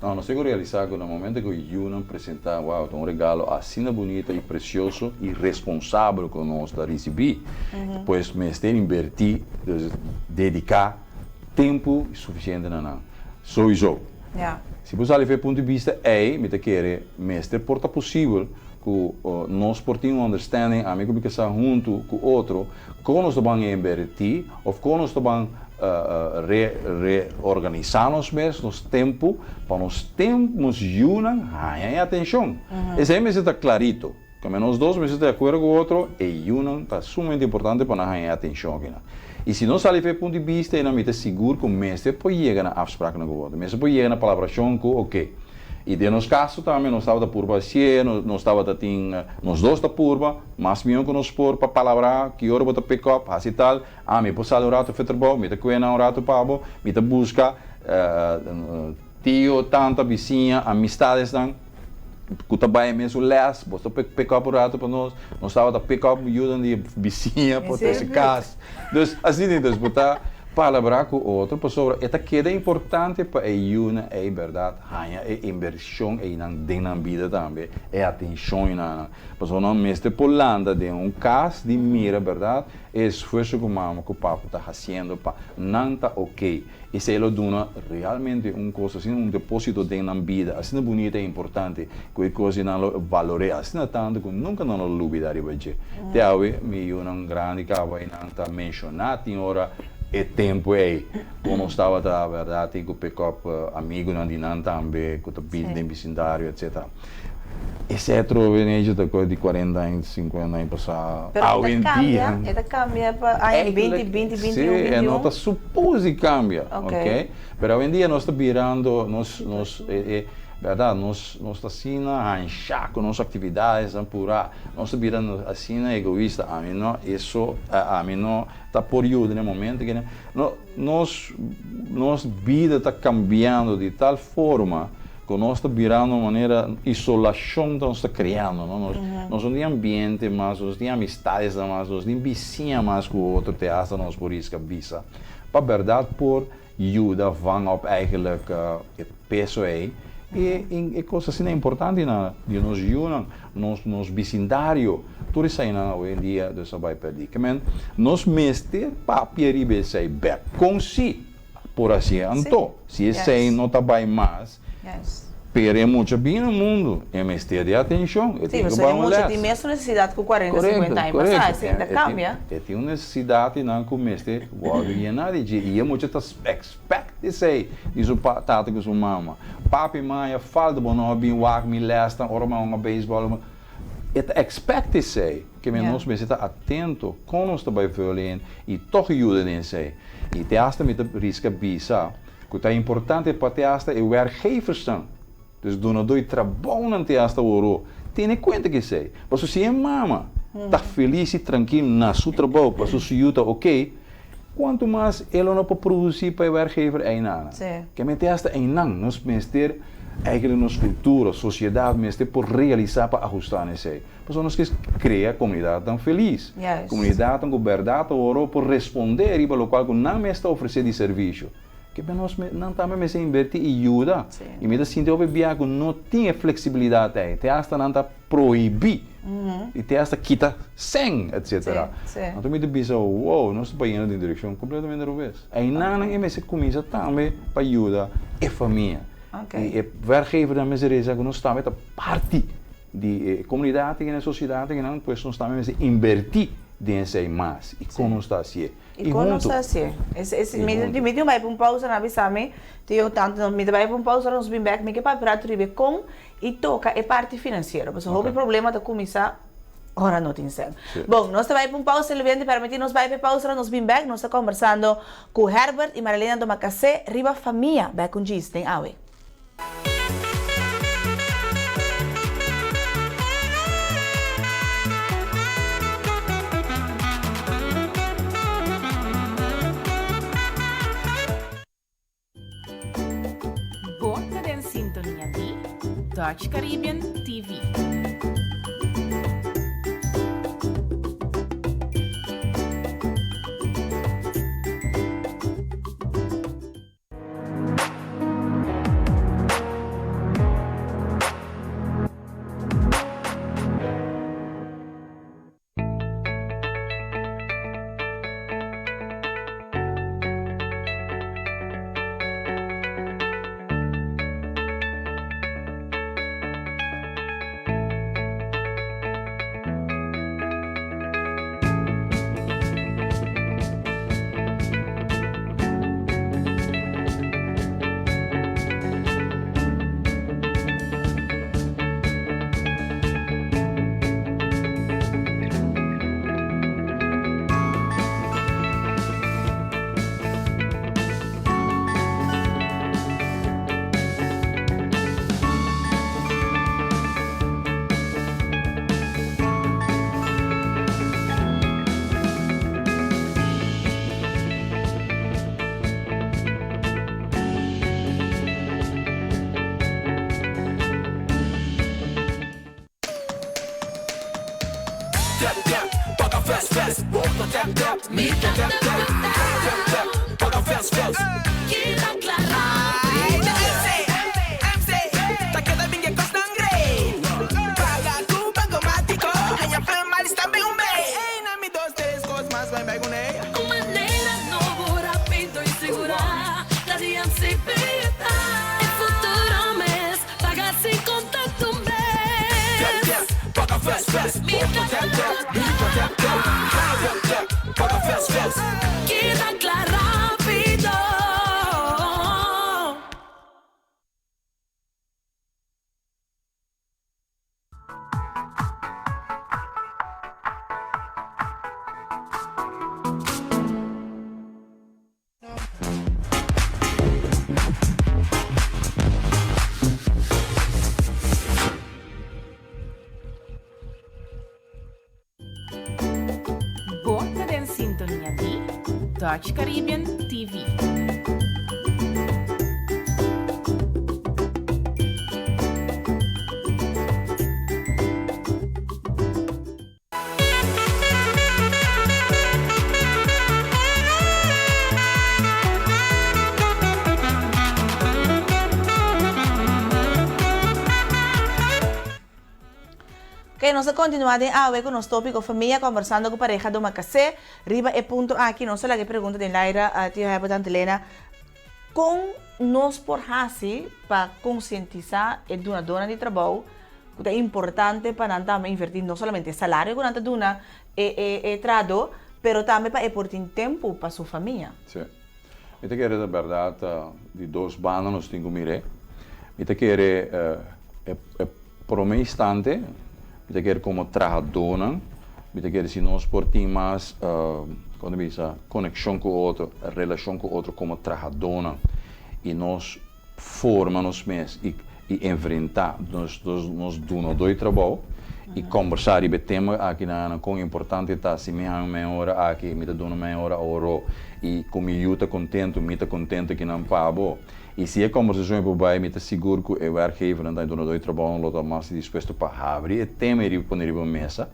No, nos tin ku realisá ku na momento ku yunan presentá, wow, ta un regalo asina bunita i presioso i responsabel ku nos ta risibí. Pues mester inbertí, dus dediká tempu sufisiente na nan. Souiso. Si bo sali for e punto di bista ei, mi ta kere mester por ta posibel ku nos por tin un understanding, ami ku mi kasá huntu ku otro, kon nos ta ban invertí òf kon nos ta ban re reorganisá nos mes, nos tempu, pa nos tempu, nos yunan haña e atenshon. Esei mester ta klarito. Kome nos dos mester ta di akuerdo ku otro, e yunan ta sumamente importante pa nan haña e atenshon akinan. I si nos sali for e punto di bista einan mi ta sigur ku mester por yega na afspraaknan ku otro, mester por yega na palabrashon ku oke. I den nos kaso tambe nos tabata purba hasié, nos tabata tin, nos dos ta purba, mas mihó ku nos por pa palabrá ki ora bo ta pick up, hasi tal, ah mi por sali un ratu for trabou, mi ta kue nan un ratu pa bo, mi ta buska tio, tanta, bisiña, amistadesnan ku ta bai e mesun lès, bo ta pick up un ratu pa nos, nos tabata pick up yudan di bisiña pa trese kas. Dus asina entonces bo ta palabrá ku otro pasobra e ta keda importante pa e yunan ei bèrdat haña e inbershon einan den nan bida tambe, e atenshon einan. Pasobra nan mester por lanta den un kas di mira bèrdat e esfuerso ku mama ku papa ta hasiendo pa nan ta oke. Esei lo duna realmente un kos asina, un deposito den nan bida asina bunita i importante ku e kos di nan lo balor'é asina tantu ku nunka nan lo lubidá riba dje. Te awe mi yunan grandi kaba i nan ta menshoná tin ora e tempu ei ku nos tabata bèrdat tin ku pick up amigunan di nan tambe ku ta bin den bisindario etcetera. Esei atrobe Necho ta kos di kuarenta aña, sinkuenta aña pasá. Pero e ta Awendia. kambia, e ta kambia pa aña binti, binti, binti un, Sí, binti e no un. ta supos di kambia, Ok. ok? Pero awendia nos ta birando, nos, nos, e, e, bèrdat, nos, nos ta asina hanshá ku nos aktividadesnan purá, nos ta birando asina egoista. Ami no, eso, ami no ta por yuda na e momento kina. No, nos, nos bida ta kambiando di tal forma Ku nos ta birando manera isolashon ta nos ta kriando, no? Nos nos no tin ambiente mas, nos no tin amistadesnan mas, nos no tin bisiña mas ku otro te hasta nos por riska bisa. Pa bèrdat por yuda van op eigenlijk e peso ei i e kos asina importante na di nos yunan, nos nos bisindario, tur eseinan awendia dus a bai pèrdí. Ke men nos mester papia riba esei bèk kon si. Por hasié anto, si esei no ta bai mas, pero e mucha bin na mundu, e mester di atenshon, e tin ku bai un lès. Sí, pasobra e mucha tin mesun nesesidat ku kuarenta, sinkuenta aña pasá, esei ta kambia. E tin un nesesidat i nan ku mester wòrdu yená di dje, i e mucha ta expect esei di su tata ku su mama. Papi, maya, falta bo no a bin wak mi lèsnan ora mi a hunga beisbòl. E ta expect esei, ke men nos mester ta atento kon nos ta bai vul in i tòg yuda den esei. I te hasta mi ta riska bisa ku ta importante pa te hasta e werkgeversnan, dus dunadó di trabounan te hasta wòrdu tene kuenta ku esei. Pasobra si e mama ta felis i trankil na su trabou pasobra su yu ta oké, kuantu mas e lo no por produsí pa e werkgever einan? Ke men te hasta einan nos mester Eigenlijk nos kultura, sosiedat mester por realisá pa ahustá na esei. Pasobra nos ke krea komunidatnan felis. Komunidatnan ku bèrdat oro por respondé riba lokual ku nan mes ta ofresé di servisio. Ke ben nos nan tambe mester invertí i yuda. I mi ta sinti hopi bia ku no tin e fleksibilidat ei. Te asta nan ta prohibí i te asta kita sèn, etsetera. Anto mi ta bisa, wow, nos ta bayendo den direkshon kompletamente robes. Einan e mester kuminsá tambe pa yuda e famia. I e werkgevernan mester realisá ku nos tambe ta parti di e komunidat i e sosiedat akinan, pues nos tambe mester inbertí den esei mas. I kon nos ta hasié? I kon nos ta hasié? Mi tin bai pa un pausa, nan a bisa mi, tin tantu, mi ta bai pa un pausa, nos bin bèk, mi ke papia rato riba e kon i toka e parti finansiero, pasobra hopi problema ta kuminsá ora no tin sèn. Bon, nos ta bai pa un pausa, televidente, permití nos bai pa e pausa, nos bin bèk, nos ta kombersando ku Herbert i Marilena Domacassé riba famia bèk un djis den awe. Bo ta den sintonia di Dutch Caribbean TV. Tap tap, paga fast fast, bo ta tap tap, mi ta tap tap, tap tap, paga fast fast. Keda kla rápido. Na MC, MC, ta keda bin e kosnan great. Paga ku Bankomatiko, haña Flemalis tambe un bey. Ey, na mi dos tres kos mas bai bai kuné. Un manera nobo, rápido i sigurá, ta di MCB ta. E futuro mes. Paga sin contacto mes. Tap tap, paga fast fast. Mi ta tap tap, mi ta tap tap. Tap tap, paga fast fast. Keda kla rapido. Bo ta den sintonia di Dutch Caribbean TV. Ok, nos ta continua den awe cu nos topico Famia conversando cu pareha Domacassé. Riba e punto aki nos ta laga e pregunta den laira, Tio Herbert Tante Lena, con nos por haci pa concientisa e dunadornan di trabou ku ta importante pa nan tambe invertí no solamente e salario ku nan ta duna e e e trahadó, pero tambe pa e por tin tempu pa su famia. Sí. Mi ta kere ta bèrdat di dos banda nos tin ku mir'é. Mi ta kere e e promé instante Mi ta kere komo trahadónan, mi ta kere si nos por tin mas, kon ta bisa, konekshon ku otro, relashon ku otro komo trahadónan i nos forma nos mes i i enfrentá nos nos dunadó di trabou i kòmbersá riba e tema aki nan kon importante ta si mi haña un mei ora aki mi ta duna un mei ora aworó i ku mi yu ta kontentu mi ta kontentu kinan pa bo. I si e kòmbersashon ei por bai, mi ta sigur ku e wèrkgevernan ta e dunadó di trabounan lo ta mas dispuesto pa habri e tema ei riba pone riba mesa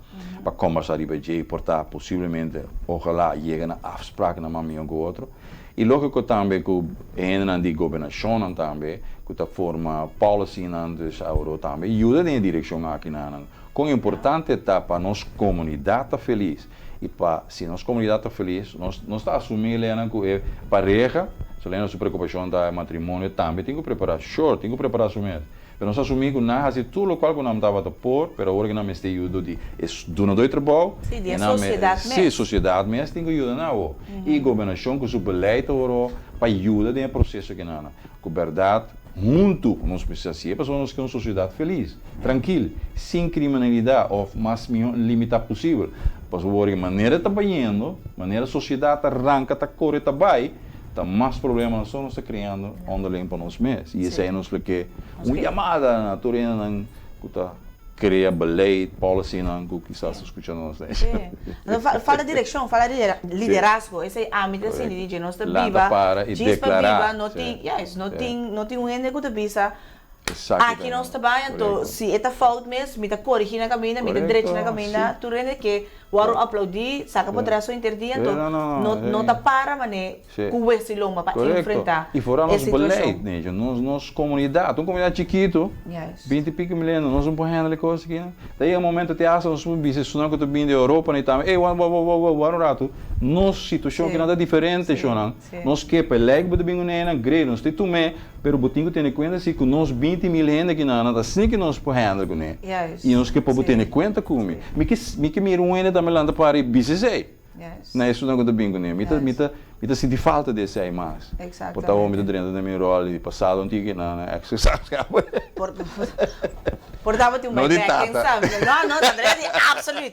pa kòmbersá riba dje i por ta posiblemente, ojalá, yega na afspraknan mas mihó ku otro. I lógiko tambe ku e hendenan di gobernashonnan tambe ku ta forma policynan dus awor tambe yuda den e direkshon aki nan. Kon importante ta pa nos komunidat ta felis I pa si nos komunidat ta felis, nos nos ta asumí Elena ku e pareha, so Elena su preokupashon ta e matrimonio tambe tin ku prepará, sure, tin ku prepará su mes. Pero nos asumí ku nan hasi tur lokual ku nan tabata por, pero awor ku nan mester yuda di e dunadó di trabou, Sí, di i e nan me sosiedat sí, mes. sosiedat mes tin ku yuda nan awor. I gobernashon ku su beleid awor pa yuda den e proseso kinan. Ku bèrdat huntu nos mester hasié pasobra nos ke un sosiedat felis, trankil, sin kriminalidat òf mas mihó limitá posibel. Pasobra wor e manera ta bayendo, manera sosiedat ta ranka ta kore ta bai, ta mas problema so nos ta kreando onderling pa nos mes. I esei nos lo ke un yamada na tur hendenan ku ta. Crea beleid, policynan cu kisas ta scucha nos den. Sí. No, falta direccion, falta liderazgo. Esey ami ta sinti di dje. Nos ta Lanta biba, para y djis pa declara. biba, no Sí. tin, yes, no Sí. tin, no tin un hende cu ta bisa, Esaki aki ta nos ta bay, anto Correcto. si e ta fout mes, mi ta corigi na caminda, mi ta drecha na Correcto, caminda. sí. Tur hende ke wòrdu Correcto. aplaudí, saca Sí. por tres o inter dia, Sí, anto no, no, no, no, no sí. ta para mane Sí. cu wes y lomba pa Correcto. enfrenta Y foral e nos situacion. beleid, Nejo, nos, nos comunidad, un comunidad chikito, Juist. 20 y pico mil hende, nos no por handle e cos aki. Ta yega momento te hasta nos por bisa esunnan cu ta bini di Europa ni tambe, ey, wa, wa, wa, wa, wa, wara un rato, nos situacion Sí. kinan ta diferente, Sí, shownan. sí. Nos ke pa e ley cu bo ta bin cu nenan, great, nos ta tum'é, pero bo tin cu tene cuenta si cu nos 20 mil hende kinan, ta asina cu nos por handle cu ne. Juist. Y nos ke pa bo Sí. tene cuenta cu mi. Mi ke, mi ke mira un hende tambe lanta para y bisa esey. Na esunnan ku ta bin kuné. Mi ta mi ta mi ta sinti falta di esei mas. Por ta awor mi ta drenta den mi ròl di pasado un tiki na na ex-gezelschap. Por por tabatin un No di bai bèk, ken tata. sabi. No, no, ta drenta di absoluut.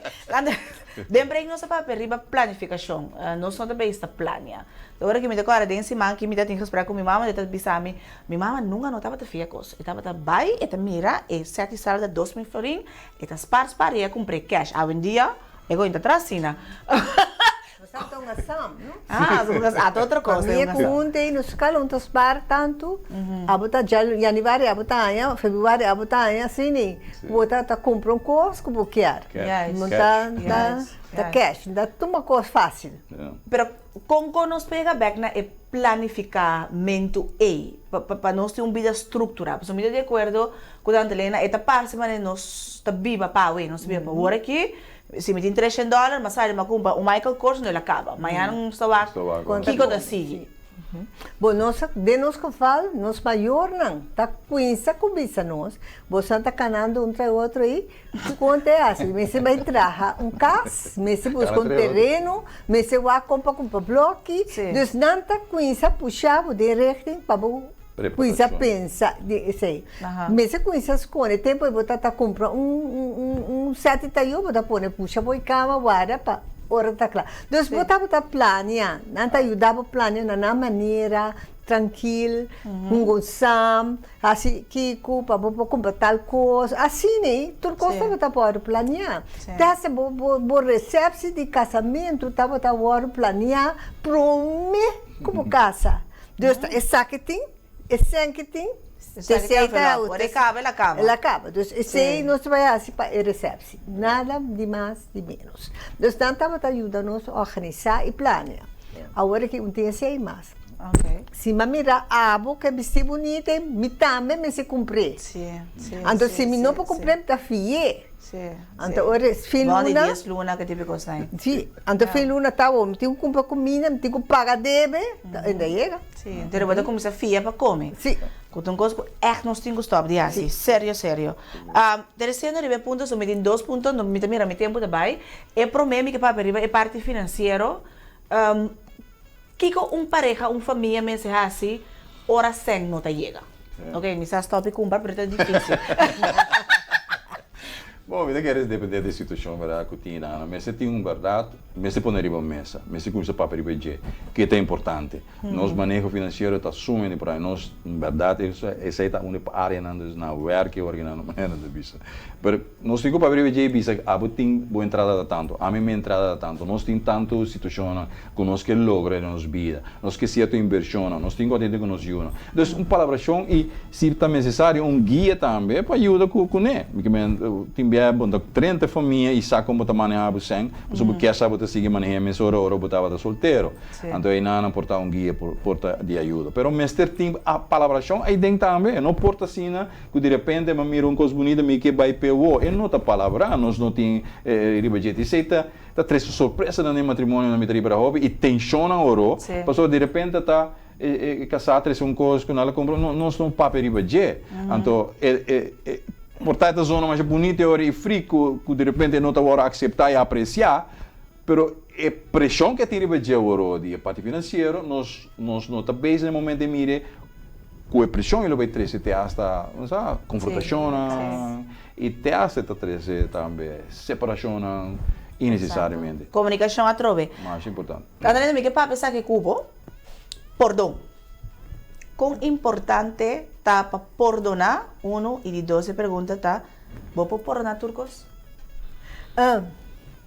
Den break nos a papia riba planifikashon. Nos no ta bezig ta plania. Ta ora ku mi ta kòrda den siman ku mi ta tin gesprek ku mi mama, e ta bisa mi, mi mama nunka no tabata fia kos. E tabata bai, e ta mira, e sèt di sala ta 2000 florin, e ta spar spar i e a kumpr'é kèsh. Awendia E goin ta tras asina. Nos ta un asam, no? Ah, un asam, ah, ta otro cosa. Famia ku hunte i nos kala un ta spar tantu. Abo ta januari abo ta haña, februari abo ta haña, asina. Bo ta ta kumpra un kos ku bo kier. No ta ta cash, no ta tuma kos fásil. Pero kon kon nos pega bèk na e planifikamentu ei pa nos tin un bida strukturá? Pasobra mi ta di akuerdo Ku Tante Lena e ta parse manera nos ta biba pa awe, nos ta biba pa awor aki, si mi tin treshen dòler, mi a sali mi a kumpra un Michael Kors, no el a kaba. Mañana nos ta wak kiko ta sigui. Bo nos den nos geval, nos mayornan ta kuinsa ku bisa nos, bosan ta kanando un tras otro ei, kon ta e hasi? Mester bai traha un kas, mester buska un tereno, mester wak kon pa kumpra bloki, dus nan ta kuinsa pusha bo den richting pa bo Cuminsa pensa di esey. Mester cuminsa sconde tempo bo ta ta cumpra un un set di tayo bo ta pone pusha bo e cama warda pa ora ta cla. Dus bo tabata plania, nan ta yuda bo plania na nan manera trankil, hunga un sam, haci kico pa bo por cumpra tal cos, asina ey tur cos tabata por plania. Te hasta bo bo receptie di casamento tabata worde plania prome cu bo casa. Dus ta esaki tin, e senki tin, Esaki tin envelop. Ora e kaba, el a kaba. El a kaba. Dus esei nos ta bai hasi pa e resepsi. Nada di mas di menos. Dus nan tabata yuda nos organisá i plania. Awor aki un tin esei mas. Si mi a mira abo ku e bistí bunita, mi tambe mester kumpr'é. Anto si mi no por kumpr'é, mi ta fi'é. Anto ora es fin Bon di luna. dies luna ke tipo kos nai. Si, anto fin luna ta bo, mi tin ku kumpra kumida, mi tin ku paga debe, ta enda yega. Si, anto bo ta kuminsá fia pa kome. Si. Ku ta un kos ku ègt nos tin ku stòp di hasi, serio serio. Tercero riba e punto, so mi tin dos punto, mi ta mira mi tempu ta bai. E promé mi ke papia riba e parti finansiero, kiko un pareha, un famia mester hasi ora sèn no ta yega? Ok, mi sa stòp di kumpra, pero ta difísil. Bon, mi ta kere depende di situashon bèrdat ku tin nan. Mester tin un bèrdat, mester pone riba mesa, mester kuminsá papia riba dje, ke ta importante. Nos maneho finansiero ta sumamente importante. Nos bèrdat esei ta un di e areanan dus na wèrk e ora nan manera ta bisa. Pero nos tin ku papia riba dje i bisa abo tin bo entrada ta tantu, ami mi entrada ta tantu, nos tin tantu situashonnan ku nos ke logra den nos bida, nos ke sierto invershonnan, nos tin ku atende ku nos yunan. Dus un palabrashon i si ta nesesario un guia tambe pa yuda ku kuné. Mi ke men tin bia bo ta 30 famia i sa kon bo ta manehá bo sèn, pasobra bo kier sa bo ta sigui maneh'é mesora ora bo tabata soltero. Anto einan por ta un guia por ta di ayuda. Pero mester tin palabrashon eiden tambe. E no por ta asina ku di repente mi a mira un kos bunita mi ke bai p'e wou. E no ta palabrá, nos no tin riba dje. Esei ta ta trese sorpresanan den matrimonionan mi ta riba hopi i tenshonnan oro pasobra di repente ta e kasá trese un kos ku nan a kumpra nos no papia riba dje. Anto e e por ta e ta zona masha bunita e ora i fri ku di repente e no ta wòrdu akseptá i apresiá. Pero e preshon ku e tin riba dje awor di e parti finansiero, nos nos no ta bezig na e momento e mire ku e preshon e lo bai trese te hasta, no sa, konfrontashonnan i te hasta e ta trese tambe separashonnan innesesariamente. Komunikashon atrobe. Masha importante. André, mi ke papia esaki ku bo, pordon. Kon importante ta pa pordoná? Unu, i di dos e pregunta ta, Bo por pordoná tur kos?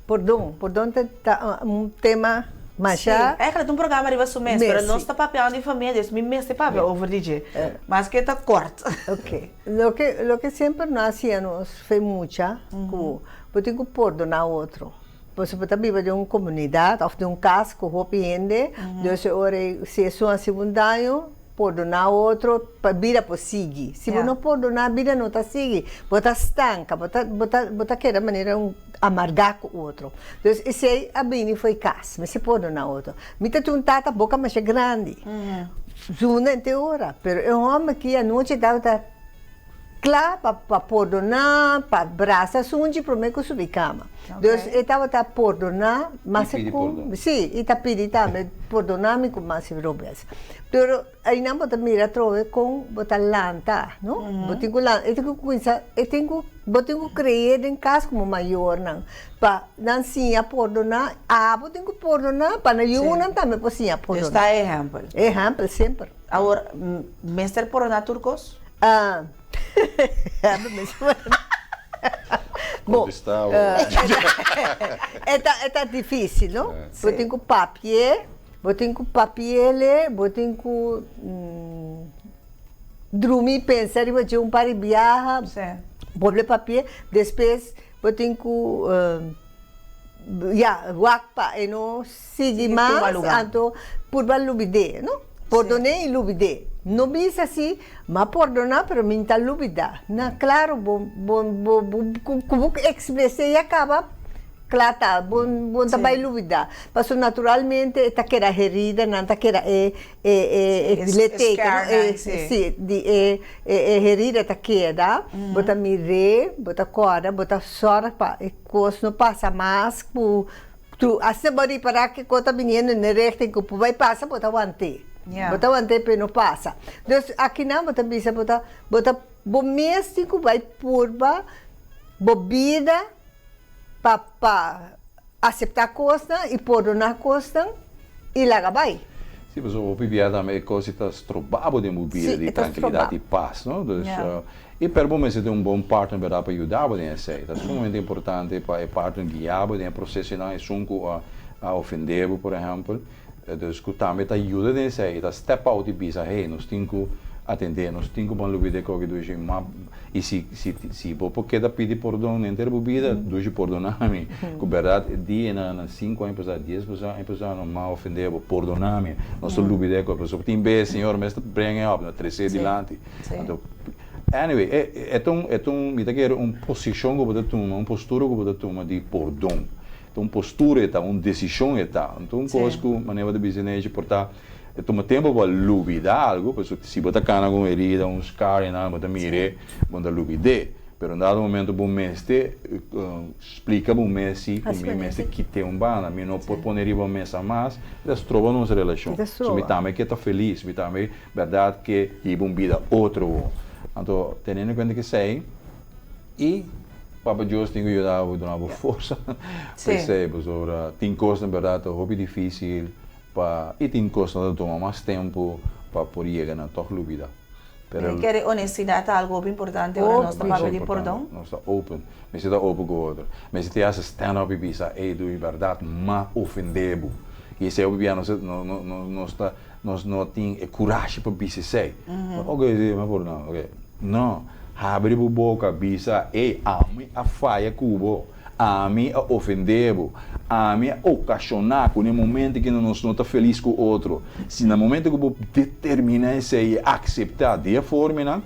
Pordon, pordon ta un tema masha. Sí, eigenlijk ta un programa riba su mes, pero nos ta papiando di famia, dus mi mester papia over di dje, maske ta kort. Ok, loke loke semper nos hasié nos fe mucha ku bo tin ku pordoná otro, pasobra bo ta biba den un komunidat òf den un kas ku hopi hende, dus e ora ei si esun hasi bo un daño, Pordoná otro pa bida por sigui. Si bo no pordoná, bida no ta sigui. Bo ta stanka, bo ta, bo ta, bo ta keda manera un amargá ku otro. Dus esei a bini fo'i kas, mester pordoná otro. Mi ta tin un tata boka masha grandi, zunda henter ora, pero e hòmber aki anochi tabata kla pa pa pordoná, pa brasa sunchi promé ku subi kama. Dus e tabata pordoná mas I pidi ku, pordon. sí, i ta pidi tambe, pordoná mi ku mas robes. Pero einan bo ta mira atrobe kon bo ta lanta, no? Bo tin ku lanta, e tin ku kuminsá, e tin ku, bo tin ku kreé den kas komo mayornan pa nan siña pordoná, abo tin ku pordoná pa nan yunan tambe por siña Dus pordoná. ta e ehèmpel. Ehèmpel, semper. Awor, mester pordoná tur kos? Ah, Bo, Contestá o. E ta, e ta difícil, no? Bo tin ku papia, bo tin ku papiele, bo tin ku drumi pensa riba dje un par di biaha, bolbe papia, despues bo tin ku ya, wak pa e no sigui mas, anto purba lubid'é, no? Pordon'é i lubid'é. No bisa si, M'a pordoná, pero mi n'ta lubidá. Na, klaro, bo, bo, bo, bo, ku bo ekspres'é ya kaba, kla ta, bo, bo n'ta bai lubidá. Pasobra naturalmente e ta keda herida, nan ta keda e, e, e, e liteken, no? E, si, di e, e, e herida ta keda, bo ta mir'é, bo ta kòrda, bo ta sòrg pa e kos no pasa mas ku Tu asina bo ripará kiko ta biniendo den richting ku por bai pasa, bo ta want'é. Bo ta want'é p'e no pasa. Dus akinan bo ta bisa bo ta bo ta bo mes tin ku bai purba bo bida pa pa aseptá kosnan i pordoná kosnan i laga bai. Sí, pasobra hopi bia tambe e kos ei ta stroba bo den bo bida di trankilidat i pas, no? Dus I pero bo mester tin un bon partner berdad pa yuda bo den esei. Ta sumamente importante pa e partner guia bo den e procesonan, esun cu a ofende bo por ehempel, dus cu tambe ta yuda den esei, e ta step out i bisa hey nos tin cu atende, nos tin cu ban lubida e koki dushi, ma i si si si bo por keda pidi pordon henter bo bida, dushi pordona mi, cu berdad e dia na na cinco aña pasa, dies pasa aña pasa no m'a ofende bo, pordona mi, nos ta lubida e koki, pasobra tin bes Señor mester bring e op, na trece dilanti. Anto, anyway, e, e ta un, e ta un, mi ta kere un posishon ku bo ta tuma, un postura ku bo ta tuma di pordon. Ta un postura e ta, un desishon e ta. Anto un kos ku manera bo ta bisa Neisha por ta, e tuma tempu pa lubida algu, pasobra si bo ta kana ku un herida, un scar i nan, bo ta mir'é, bo no ta lubid'é. Pero un dado momento bo mester splika bo mes si ku mi mester kit'é un banda, mi no por pone riba mesa mas, e ta stroba nos relashon. So mi tambe ke ta felis, mi tambe Berdad ke hiba un bida otro wo. Anto teniendo en cuenta kesey y. Papa Dios tin ku yuda bo, duna bo forsa pa esei, pasobra tin kosnan bèrdat ta hopi difísil pa i tin kosnan ta tuma mas tempu pa por yega na tòg lubidá. Pero. Mi kere honestidat ta algu hopi importante ora nos ta papia di pordon. Nos ta open, mester ta open ku otro. Mester tin hasta stand up i bisa, ey dui bèrdat m'a ofendé bo. I esei hopi bia nos nos ta nos no tin e kurashi pa bisa esei. Oke si mi a pordoná, oke. No, habri bo boka bisa, ey ami a faya ku bo. Ami a ofendé bo. Ami a okashoná ku na e momento ku nos no ta felis ku otro. Si na momento ku bo determiná esei i akseptá di e formanan,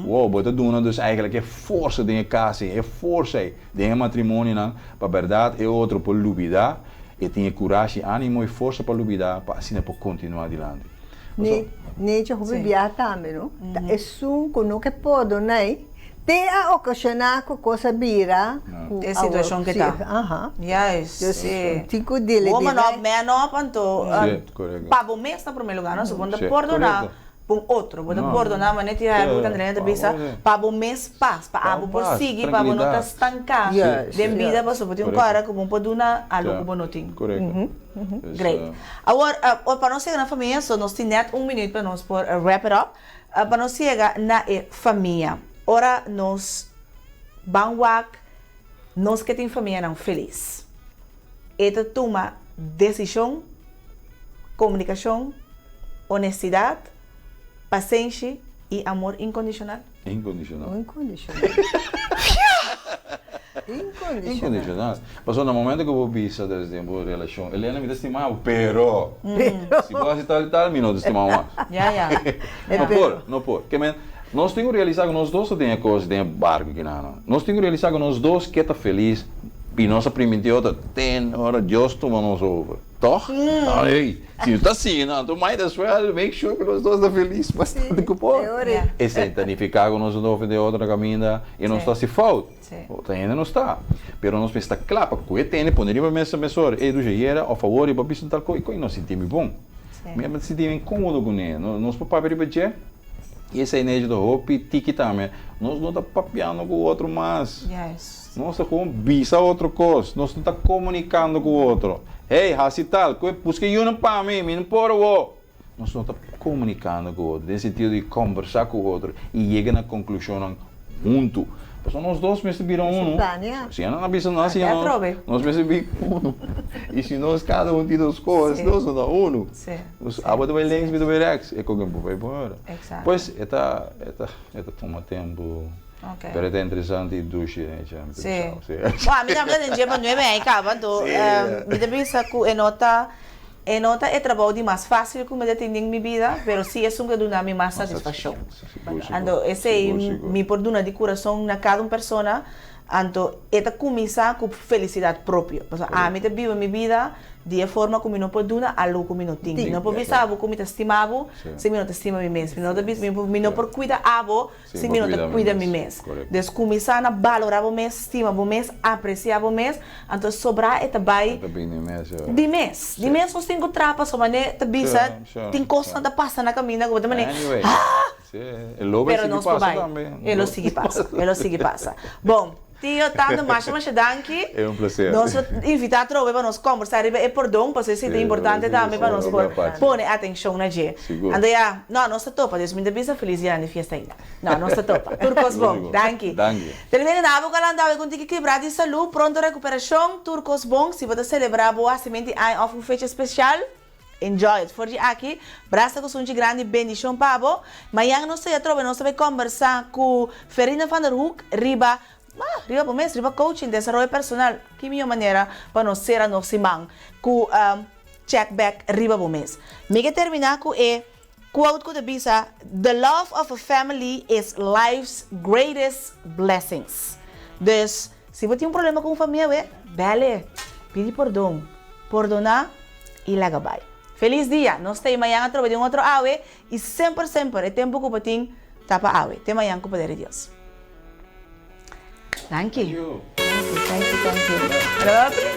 wow, bo ta duna dus eigentlik e forsa den e kas ei, e forsa ei den e matrimonionan pa bèrdat e otro por lubidá, e tin e kurashi, ánimo i forsa pa lubidá pa asina por kontinuá dilanti. Ne, necha hopi bia tambe, no? Ta esun ku no ke pordoná. Te a ocasiona cu cos a bira cu E situacion cu ta. Aha. Juist, Dus si. tin cu dile Woman direct. up, man up, anto pa bo mes na prome lugar, no? So bo no ta pordona pa un otro, bo ta pordona manera ti Herbert cu Andrea ta bisa, pa bo mes pas, pa abo por sigui, pa bo no ta stanca den bida pasobra bo tin un cora cu bo por duna algo cu bo no tin. Great. Awor, pa nos yega na famia, so nos tin net un minuut pa nos por wrap it up. Pa nos yega na e famia. Ora nos ban wak, nos ke tin famianan felis. E ta tuma desishon, komunikashon, onestidat, pasenshi i amor inkondishonal. Inkondishonal. Inkondishonal. Inkondishonal. Inkondishonal. Pasobra na momento ku bo bisa des den bo relashon, Elena mi ta stima bo, pero si bo hasi tal i tal mi no ta stima bo mas. Ya, ya. No por, no por. Ke men, nos tin ku realisá ku nos dos ta den e kos, den e barku kinan. Nos tin ku realisá ku nos dos ke ta felis i nos a primintí otro ten ora Dios tuma nos over. Toch? Ey, si no ta asina, anto might as well make sure ku nos dos ta felis bastante ku por. Esei ta nifiká ku nos no ta ofendé otro na kaminda i nos ta hasi fout. Otro hende no sta. Pero nos mester ta kla pa ku e tende pone riba mesa mesora, ey Dusha yera òf awor riba bisa un tal kos i koe no sinti mi bon. Mi a sinti mi inkomodo kuné. Nos por papia riba dje i esei nechi ta hopi tiki tambe. Nos no ta papiando ku otro mas. Nos ta kon bisa otro kos. Nos no ta komunikando ku otro. Hey, hasi tal, koe buska yunan pa mi, mi no por awor. Nos no ta komunikando ku otro, den sentido di kombersá ku otro i yega na konklushonnan huntu. Pasobra nos dos mester bira unu. Si nan a bisa nos hasi nos, nos mester bira unu. I si nos kada un tin nos kos, nos no ta unu. Nos abo ta bai links, mi ta bai rèks, e koke por bai por ora. Pues e ta, e ta, e ta tuma tempu. Pero e ta interesante i dushi, mi ta bisa. Sí. Bo, mi tambe ta den dje pa nuebe aña kaba, anto mi ta bisa ku e no ta. E no ta e trabou di mas fácil ku mi ta tin den mi bida, pero sí esun ku ta duna mi mas satisfakshon. Anto esei mi por duna di kurason na kada un persona, anto e ta kuminsá ku felisidat propio. Pasobra ami ta biba mi bida di e forma ku mi no por duna algu ku mi no tin. Mi no por bisa bo ku mi ta stima bo si mi no ta stima mi mes. Mi no ta bisa, mi no por kuida abo Si mi no ta cuida mi mes. Des cuminsa na balora bo mes, stima bo mes, aprecia bo mes, anto sobra e ta bay di mes. Di mes nos tin cu traha pasobra mane ta bisa tin cosnan ta pasa na caminda cu bo ta mane ah! Pero nos por bay. E lo sigui pasa, e lo sigui pasa. Bon. Tio Tando masha masha danki. E un placer. Nos lo invita atrobe pa nos combersa riba e pordon pasobra esei ta importante tambe pa nos por pone atencion na dje. Anto ya, no, nos ta topa. Dios mi ta bisa feliz dia di fiesta ainda. No, nos ta topa. Tur cos bon. Danki. Televidente na abo calanta awe cu un tiki kibra di salud, pronto recuperacion, tur cos bon. Si bo ta celebra bo hacimento di aña of un fecha especial, Enjoy it. For di aki, brasa ku sunchi grandi bendishon pa bo. Mañan nos ta ya atrobe, nos ta bai kombersá ku Ferina van der Hoek riba, ah, riba bo mes, riba coaching, desaroyo personal. Ki mihó manera pa nos sera nos siman ku check back riba bo mes. Mi ke terminá ku e quote ku ta bisa, The love of a family is life's greatest blessings. Dus, si bo tin un problema ku un famia we, bèl'e, pidi pordon, pordoná. i laga bai. Felis dia! Nos ta e mañan atrobe den otro awe i semper semper e tempu ku bo tin ta pa awe. Te mañan ku poder di Dios. Danki. Thank you, thank you.